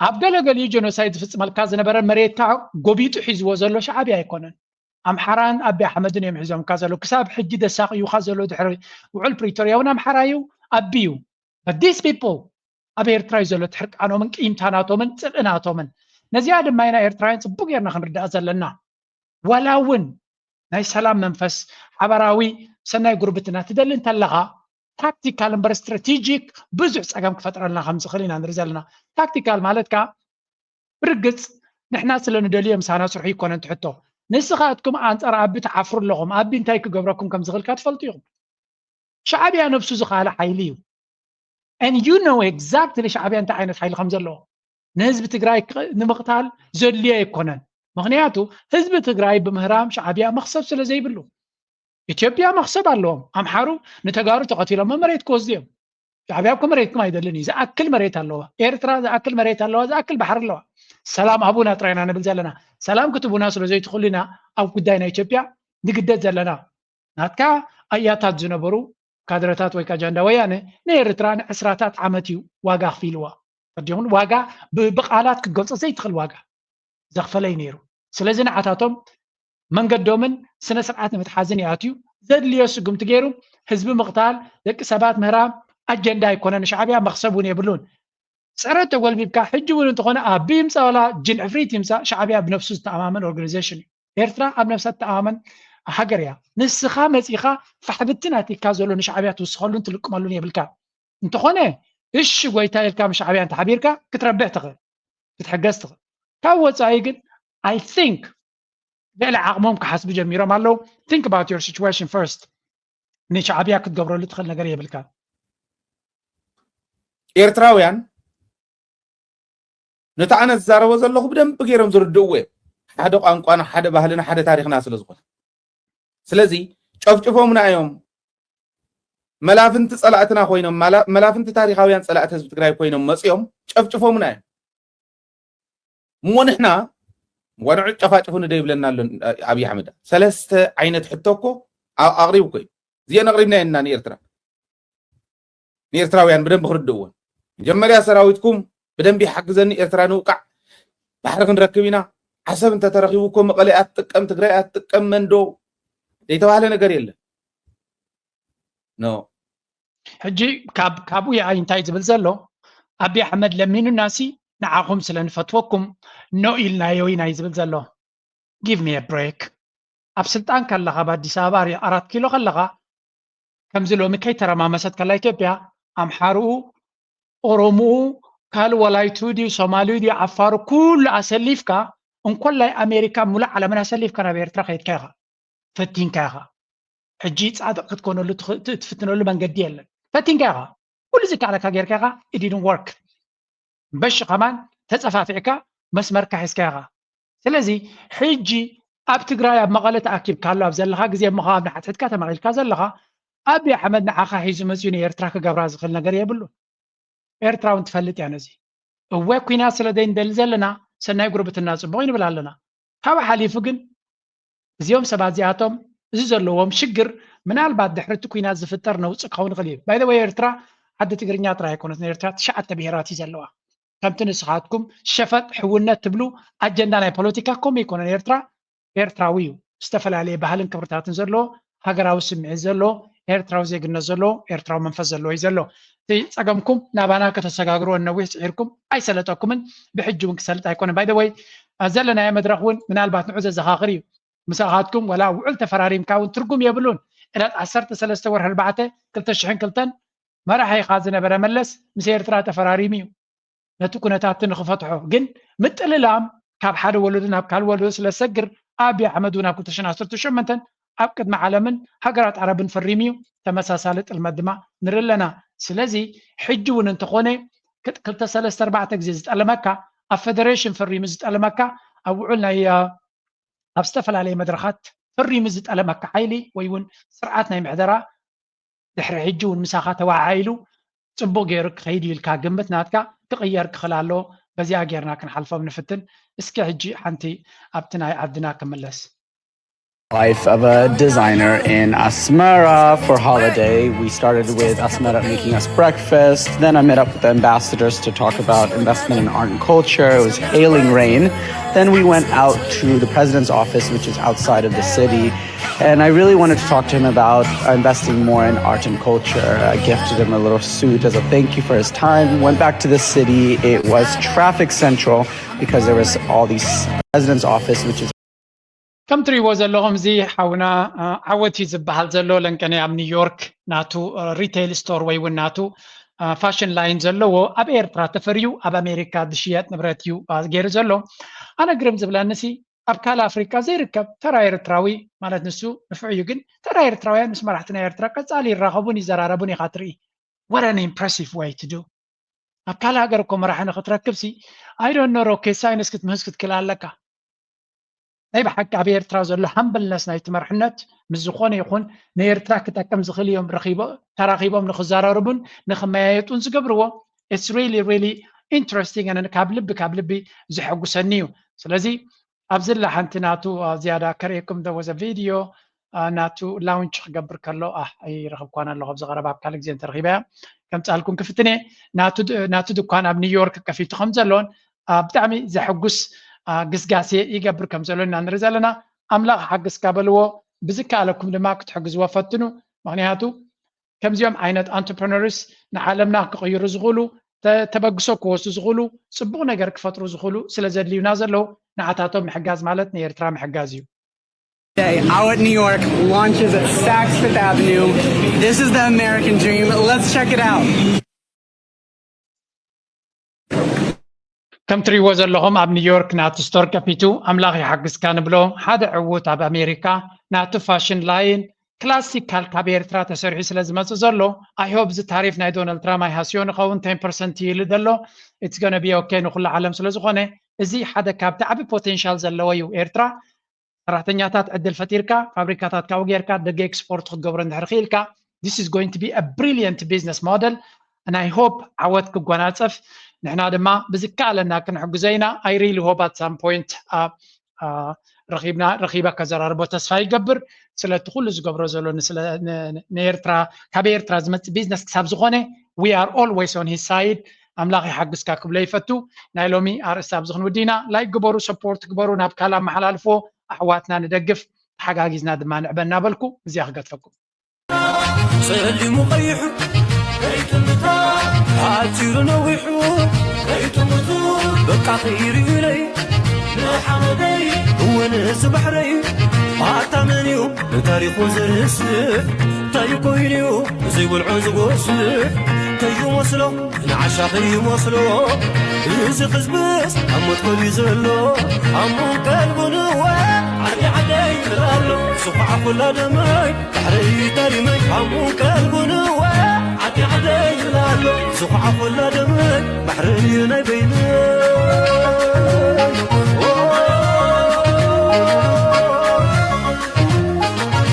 ኣብ ገለገሊኡ ጀኖሳይድ ዝፍፅመልካ ዝነበረ መሬትካ ጎቢጡ ሒዝዎ ዘሎ ሻዕብያ ኣይኮነን። ኣምሓራን ኣቢ ኣሕመድን እዮም ሒዞምካ ዘለዉ። ክሳብ ሕጂ ደሳቕዩኻ ዘሎ ድሕሪ ውዕል ፕሪቶርያ እውን ኣምሓራ እዩ፣ ኣቢ እዩ። But these people ኣብ ኤርትራ እዩ ዘሎ ትሕርቃኖምን ቅይምታናቶምን ጽልእናቶምን። ነዚኣ ድማ ኢና ኤርትራውያን ጽቡቅ ጌርና ክንርዳእ ዘለና። ዋላ እውን ናይ ሰላም መንፈስ ሓበራዊ ሰናይ ጉርብትና ትደሊ እንተለኻ ታክቲካል እምበር ስትራቴጂክ ብዙሕ ጸገም ክፈጥረልና ከም ዝኽእል ኢና ንርኢ ዘለና። ታክቲካል ማለት ከኣ ብርግጽ ንሕና ስለ ንደልዮ ምሳና ስርሑ ይኮነን ትሕቶ። ንስኻትኩም ኣንጻር ኣቢ ትዓፍሩ ኣለኹም። ኣቢ እንታይ ክገብረኩም ከም ዝኽእልካ ትፈልጡ ኢኹም። ሻዕብያ ነብሱ ዝኻለ ሓይሊ እዩ። And you know exactly ሻዕብያ እንታይ ዓይነት ሓይሊ ከም ዘለዎ። ንህዝቢ ትግራይ ንምቕታል ዘድልዮ ኣይኮነን። ምኽንያቱ ህዝቢ ትግራይ ብምህራም ሻዕብያ መኽሰብ ስለ ዘይብሉ። ኢትዮጵያ መኽሰብ ኣለዎም። ኣምሓሩ ንተጋሩ ተቐቲሎሞ መሬት ክወስዱ እዮም። ሻዕብያ እኮ መሬትኩም ኣይደልን እዩ። ዝኣክል መሬት ኣለዋ ኤርትራ፣ ዝኣክል መሬት ኣለዋ፣ ዝኣክል ባሕሪ ኣለዋ። ሰላም ሃቡና ጥራይና ንብል ዘለና። ሰላም ክትቡና ስለ ዘይትኽእሉ ኢና ኣብ ጉዳይ ናይ ኢትዮጵያ ንግደድ ዘለና። ናትካ ኣያታት ዝነበሩ ካድረታት ወይ ከዓ ጃንዳ ወያነ ንኤርትራ ንዕስራታት ዓመት እዩ ዋጋ ኣኽፊልዋ። ተዲኹም ዋጋ ብቃላት ክትገልጾ ዘይትኽእል ዋጋ ዘኽፈለ እዩ ነይሩ። ስለዚ ንዓታቶም መንገዶምን ስነ ስርዓት ንምትሓዝን ይኣትዩ። ዘድልዮ ስጉምቲ ገይሩ ህዝቢ ምቕታል፣ ደቂ ሰባት ምህራም ኣጀንዳ ኣይኮነን። ሻዕብያ መኽሰብ እውን የብሉን። ስዕረት ተጎልቢብካ ሕጂ እውን እንተኾነ ኣቢ ይምፃእ ዋላ ጅን ዕፍሪት ይምፃእ ሻዕብያ ብነብሱ ዝተኣማመን ኦርጋኒዜሽን እዩ። ኤርትራ ኣብ ነብሳ ትተኣማመን ሃገር እያ። ንስኻ መፂኻ ፋሕብትን ኣቲካ ዘሎ ንሻዕብያ ትውስኸሉን ትልቅመሉን የብልካ። እንተኾነ እሺ ጎይታ ኢልካ ምስ ሻዕብያ እንተሓቢርካ ክትረብሕ ትኽእል፣ ክትሕገዝ ትኽእል። ካብ ወፃኢ ግን I think ልዕሊ ዓቕሞም ክሓስቡ ጀሚሮም ኣለዉ። Think about your situation first። ንሻዕብያ ክትገብረሉ ትኽእል ነገር የብልካ። ኤርትራውያን ነቲ ኣነ ዝዛረቦ ዘለኹ ብደንብ ገይሮም ዝርድእዎ እዮም። ሓደ ቋንቋና፣ ሓደ ባህልና፣ ሓደ ታሪኽና ስለ ዝኾነ። ስለዚ ጨፍጭፎምና እዮም። መላፍንቲ ጸላእትና ኮይኖም፣ መላ- መላፍንቲ ታሪኻውያን ጸላእቲ ህዝቢ ትግራይ ኮይኖም መጺኦም ጨፍጭፎምና እዮም። እሞ ንሕና ዋንዑ ጨፋጭፉ ንደ ይብለና ኣሎ ኣብይ ኣሕመድ። ሰለስተ ዓይነት ሕቶ እኮ ኣ- ኣቕሪቡ እኮ እዩ። እዚአን ኣቕሪብና የና ንኤርትራ ንኤርትራውያን ብደንብ ክርድእዎን። መጀመርያ ሰራዊትኩም ብደንብ ይሓግዘኒ፣ ኤርትራ ንውቃዕ፣ ባሕሪ ክንረክብ ኢና። ዓሰብ እንተተረኺቡ እኮ መቐለ ኣትጥቀም፣ ትግራይ ኣትጥቀም፣ መንዶ ዘይተባህለ ነገር የለን። ኖ ሕጂ ካብ ካብኡ የኣይ እንታይ ዝብል ዘሎ ኣቢ ኣሕመድ ለሚኑና ሲ ንዓኹም ስለ ንፈትወኩም ኖ ኢልናዮ ኢና እዩ ዝብል ዘሎ። Give me a break። ኣብ ስልጣን ከለኻ ኣብ ኣዲስ ኣበባ ኣራት ኪሎ ከለኻ ከምዚ ሎሚ ከይተረማመሰት ከላ ኢትዮጵያ ኣምሓርኡ፣ ኦሮምኡ፣ ካልእ ወላይትኡ ድዩ ሶማሊኡ ድዩ ዓፋሩ ኩሉ ኣሰሊፍካ እንኮላይ ኣሜሪካ ሙሉእ ዓለምን ኣሰሊፍካ ናብ ኤርትራ ከይድካ ኢኻ ፈቲንካ ኢኻ። ሕጂ ጻድቕ ክትኮነሉ ትኽ- ት- ትፍትነሉ መንገዲ የለን። ፈቲንካ ኢኻ ኩሉ ዝከኣለካ ጌርካ ኢኻ። It didn't work። በሺ ከማን ተጸፋፊዕካ መስመርካ ሒዝካ ኢኻ። ስለዚ ሕጂ ኣብ ትግራይ ኣብ መቐለ ተኣኪብካ ኣሎ ኣብ ዘለኻ ግዜ እሞ ካብ ንሓትሕትካ ተመቒልካ ዘለኻ ኣብይ ኣሕመድ ንዓኻ ሒዙ መፅዩ ንኤርትራ ክገብራ ዝኽእል ነገር የብሉን። ኤርትራ እውን ትፈልጥ እያ ነዚ። እወ ኩናት ስለ ዘይንደሊ ዘለና ሰናይ ጉርብትና ፅቡቕ ይንብል ኣለና። ካብ ሓሊፉ ግን እዚኦም ሰባት እዚኣቶም እዚ ዘለዎም ሽግር ምናልባት ድሕሪ እቲ ኩናት ዝፍጠር ነውፂ ክኸውን ይኽእል እዩ። By the way ኤርትራ ዓዲ ትግርኛ ጥራይ ኣይኮነትን። ኤርትራ ትሽዓተ ብሄራት እዩ ዘለዋ። ከምቲ ንስኻትኩም ሸፈጥ ሕውነት ትብሉ ኣጀንዳ ናይ ፖለቲካ ከምኡ ኣይኮነን። ኤርትራ ኤርትራዊ እዩ። ዝተፈላለየ ባህልን ክብርታትን ዘለዎ ሃገራዊ ስምዒት ዘለዎ፣ ኤርትራዊ ዜግነት ዘለዎ፣ ኤርትራዊ መንፈስ ዘለዎ እዩ ዘሎ። እቲ ጸገምኩም ናባና ከተሰጋግርዎ ነዊሕ ጽዒርኩም ኣይሰለጠኩምን፣ ብሕጂ እውን ክሰልጥ ኣይኮነን። ባይ ዘ ወይ ዘለናዮ መድረኽ እውን ምናልባት ንዑ ዘዘኻኽር እዩ። ምሳኻትኩም ወላ ውዕል ተፈራሪምካ እውን ትርጉም የብሉን። ዕለት ዓሰርተ ሰለስተ ወርሒ ኣርባዕተ ክልተ ሽሕን ክልተን መራሒኻ ዝነበረ መለስ ምስ ኤርትራ ተፈራሪሙ እዩ። ነቲ ኩነታት ንኽፈትሖ ግን ምጥልላም ካብ ሓደ ወለዶ ናብ ካልእ ወለዶ ስለ ዝሰግር፣ ኣብይ ኣሕመድ እውን ኣብ ክልተ ሽሕን ዓሰርተ ሸሞንተን ኣብ ቅድሚ ዓለምን ሃገራት ዓረብን ፈሪሙ እዩ። ተመሳሳሊ ጥልመት ድማ ንርኢ ኣለና። ስለዚ ሕጂ እውን እንተኾነ ክልተ ሰለስተ ኣርባዕተ ግዜ ዝጠለመካ፣ ኣብ ፈደሬሽን ፈሪሙ ዝጠለመካ፣ ኣብ ውዕል ናይ ኣብ ዝተፈላለየ መድረኻት ፈሪሙ ዝጠለመካ ሓይሊ ወይ እውን ስርዓት ናይ ምሕደራ ድሕሪ ሕጂ እውን ምሳኻ ተወዓዒሉ ጽቡቕ ገይሩ ክኸይድ ኢልካ ግምት ናትካ ክቕየር ክኽእል ኣሎ። በዚኣ ጌርና ክንሓልፎም ንፍትን። እስኪ ሕጂ ሓንቲ ኣብቲ ናይ ዓድና ክምለስ። Life of a designer in Asmara for holiday. We started with Asmara making us breakfast. Then I met up with the ambassadors to talk about investment in art and culture. It was hailing rain. Then we went out to the president's office, which is outside of the city. And I really wanted to talk to him about investing more in art and culture. I gifted him a little suit as a thank you for his time. Went back to the city. It was traffic central because there was all these president's office, which is ከም ትሪእዎ ዘለኹም እዚ ሓውና ዓወት እዩ ዝበሃል ዘሎ ለንቀነ ኣብ ኒውዮርክ ናቱ ሪቴይል ስቶር ወይ እውን ናቱ ፋሽን ላይን ዘለዎ ኣብ ኤርትራ ተፈርዩ ኣብ ኣሜሪካ ዝሽየጥ ንብረት እዩ ገይሩ ዘሎ። ኣነ ግርም ዝብለኒ ሲ ኣብ ካልእ ኣፍሪካ ዘይርከብ ተራ ኤርትራዊ ማለት ንሱ ንፉዕ እዩ፣ ግን ተራ ኤርትራውያን ምስ መራሕቲ ናይ ኤርትራ ቀጻሊ ይራኸቡን ይዘራረቡን ኢኻ ትርኢ። What an impressive way to do። ኣብ ካልእ ሃገር እኮ መራሒ ንክትረክብ ሲ I don't know rocket science ክትምህዝ ክትክእል ኣለካ። ናይ ብሓቂ ኣብ ኤርትራ ዘሎ ሃምብልነስ ናይቲ መርሕነት ምስ ዝኾነ ይኹን ንኤርትራ ክጠቅም ዝኽእል እዮም ተራኺቦም ንክዘራረቡን ንክመያየጡን ዝገብርዎ it's really really interesting and ካብ ልቢ ካብ ልቢ ዘሐጉሰኒ እዩ። ስለዚ ኣብዚ ላ ሓንቲ ናቱ ዝያዳ ከርእየኩም there was a video ናቱ ላውንች ክገብር ከሎ ኣይረኽብኳን ኣለኹ ኣብዚ ቀረባ ኣብ ካልእ ግዜ እንተረኺበያ ከምፃልኩም ክፍትነ ናቱ ድኳን ኣብ ኒውዮርክ ከፊቱ ከም ዘሎን ብጣዕሚ ዘሐጉስ ግስጋሴ ይገብር ከም ዘሎ ኢና ንርኢ ዘለና። ኣምላኽ ሓግዝካ በልዎ። ብዝከኣለኩም ድማ ክትሕግዝዎ ፈትኑ። ምክንያቱ ከምዚኦም ዓይነት entrepreneurs ንዓለምና ክቕይሩ ዝኽእሉ ተበግሶ ክወስዱ ዝኽእሉ ፅቡቕ ነገር ክፈጥሩ ዝኽእሉ ስለ ዘድልዩና ዘለዉ ንዓታቶም ምሕጋዝ ማለት ንኤርትራ ምሕጋዝ እዩ። Day, Awet New York launches at Saks Fifth Avenue. This is the American dream. Let's check it out. ከም ትሪእዎ ዘለኹም ኣብ ኒውዮርክ ናቱ ስቶር ከፊቱ ኣምላኽ ይሓግዝካ ንብሎ ሓደ ዕዉት ኣብ ኣሜሪካ ናቱ ፋሽን ላይን ክላሲካል ካብ ኤርትራ ተሰሪሑ ስለ ዝመፅእ ዘሎ I hope እዚ ታሪፍ ናይ ዶናልድ ትራምፕ ኣይሃስዮ ንኸውን ten percent ይብል ዘሎ it's gonna be okay ንኩሉ ዓለም ስለ ዝኾነ እዚ ሓደ ካብቲ ዓቢ ፖቴንሻል ዘለዎ እዩ ኤርትራ ሰራሕተኛታት ዕድል ፈጢርካ ፋብሪካታት ካብኡ ጌርካ ደገ ኤክስፖርት ክትገብሮ እንድሕር ክኢልካ this is going to be a brilliant business model and I hope ዓወት ክጎናፀፍ ንሕና ድማ ብዝከኣለና ክንሕግዞ ኢና I really hope at some point ረኺብና ረኺበ ከዘራርቦ ተስፋ ይገብር ስለቲ ኩሉ ዝገብሮ ዘሎ ንኤርትራ ካብ ኤርትራ ዝመፅእ ቢዝነስ ክሳብ ዝኾነ we are always on his side ኣምላኽ ይሓግዝካ ክብሎ ይፈቱ ናይ ሎሚ ኣርእስቲ ኣብዚ ክንውዲ ኢና ላይክ ግበሩ ሰፖርት ግበሩ ናብ ካልእ ኣመሓላልፎ ኣሕዋትና ንደግፍ ተሓጋጊዝና ድማ ንዕበ እናበልኩ እዚኣ ክገድፈኩም ጸሊሙ ቀይሑ ከይጥምታ ሓጺሩ ነዊሑ ከይጥምቱ በቃ ከይርዩለይ ንሓመደይ እወ ንእዚ ባሕረይ ኣታ መን እዩ ንታሪኹ ዘርስዕ እንታይ ኮይኑ እዩ ዘይበልዖ ዝጎስዕ ከይመስሎ ንዓሻ ከይመስሎ እዚ ሕዝብስ ኣብ ሞት ከልዩ ዘሎ ኣሙን ቀልቡ ንወ ዓዲ ዓደይ ይብል ኣሎ ዝኹዓ ኩላ ደመይ ባሕረይ ታሪመይ ኣሙን ቀልቡ ንወ ዓዲ ዓደይ ይብል ኣሎ ዝኹዓ ኩላ ደመይ ባሕረይ ናይ በይነይ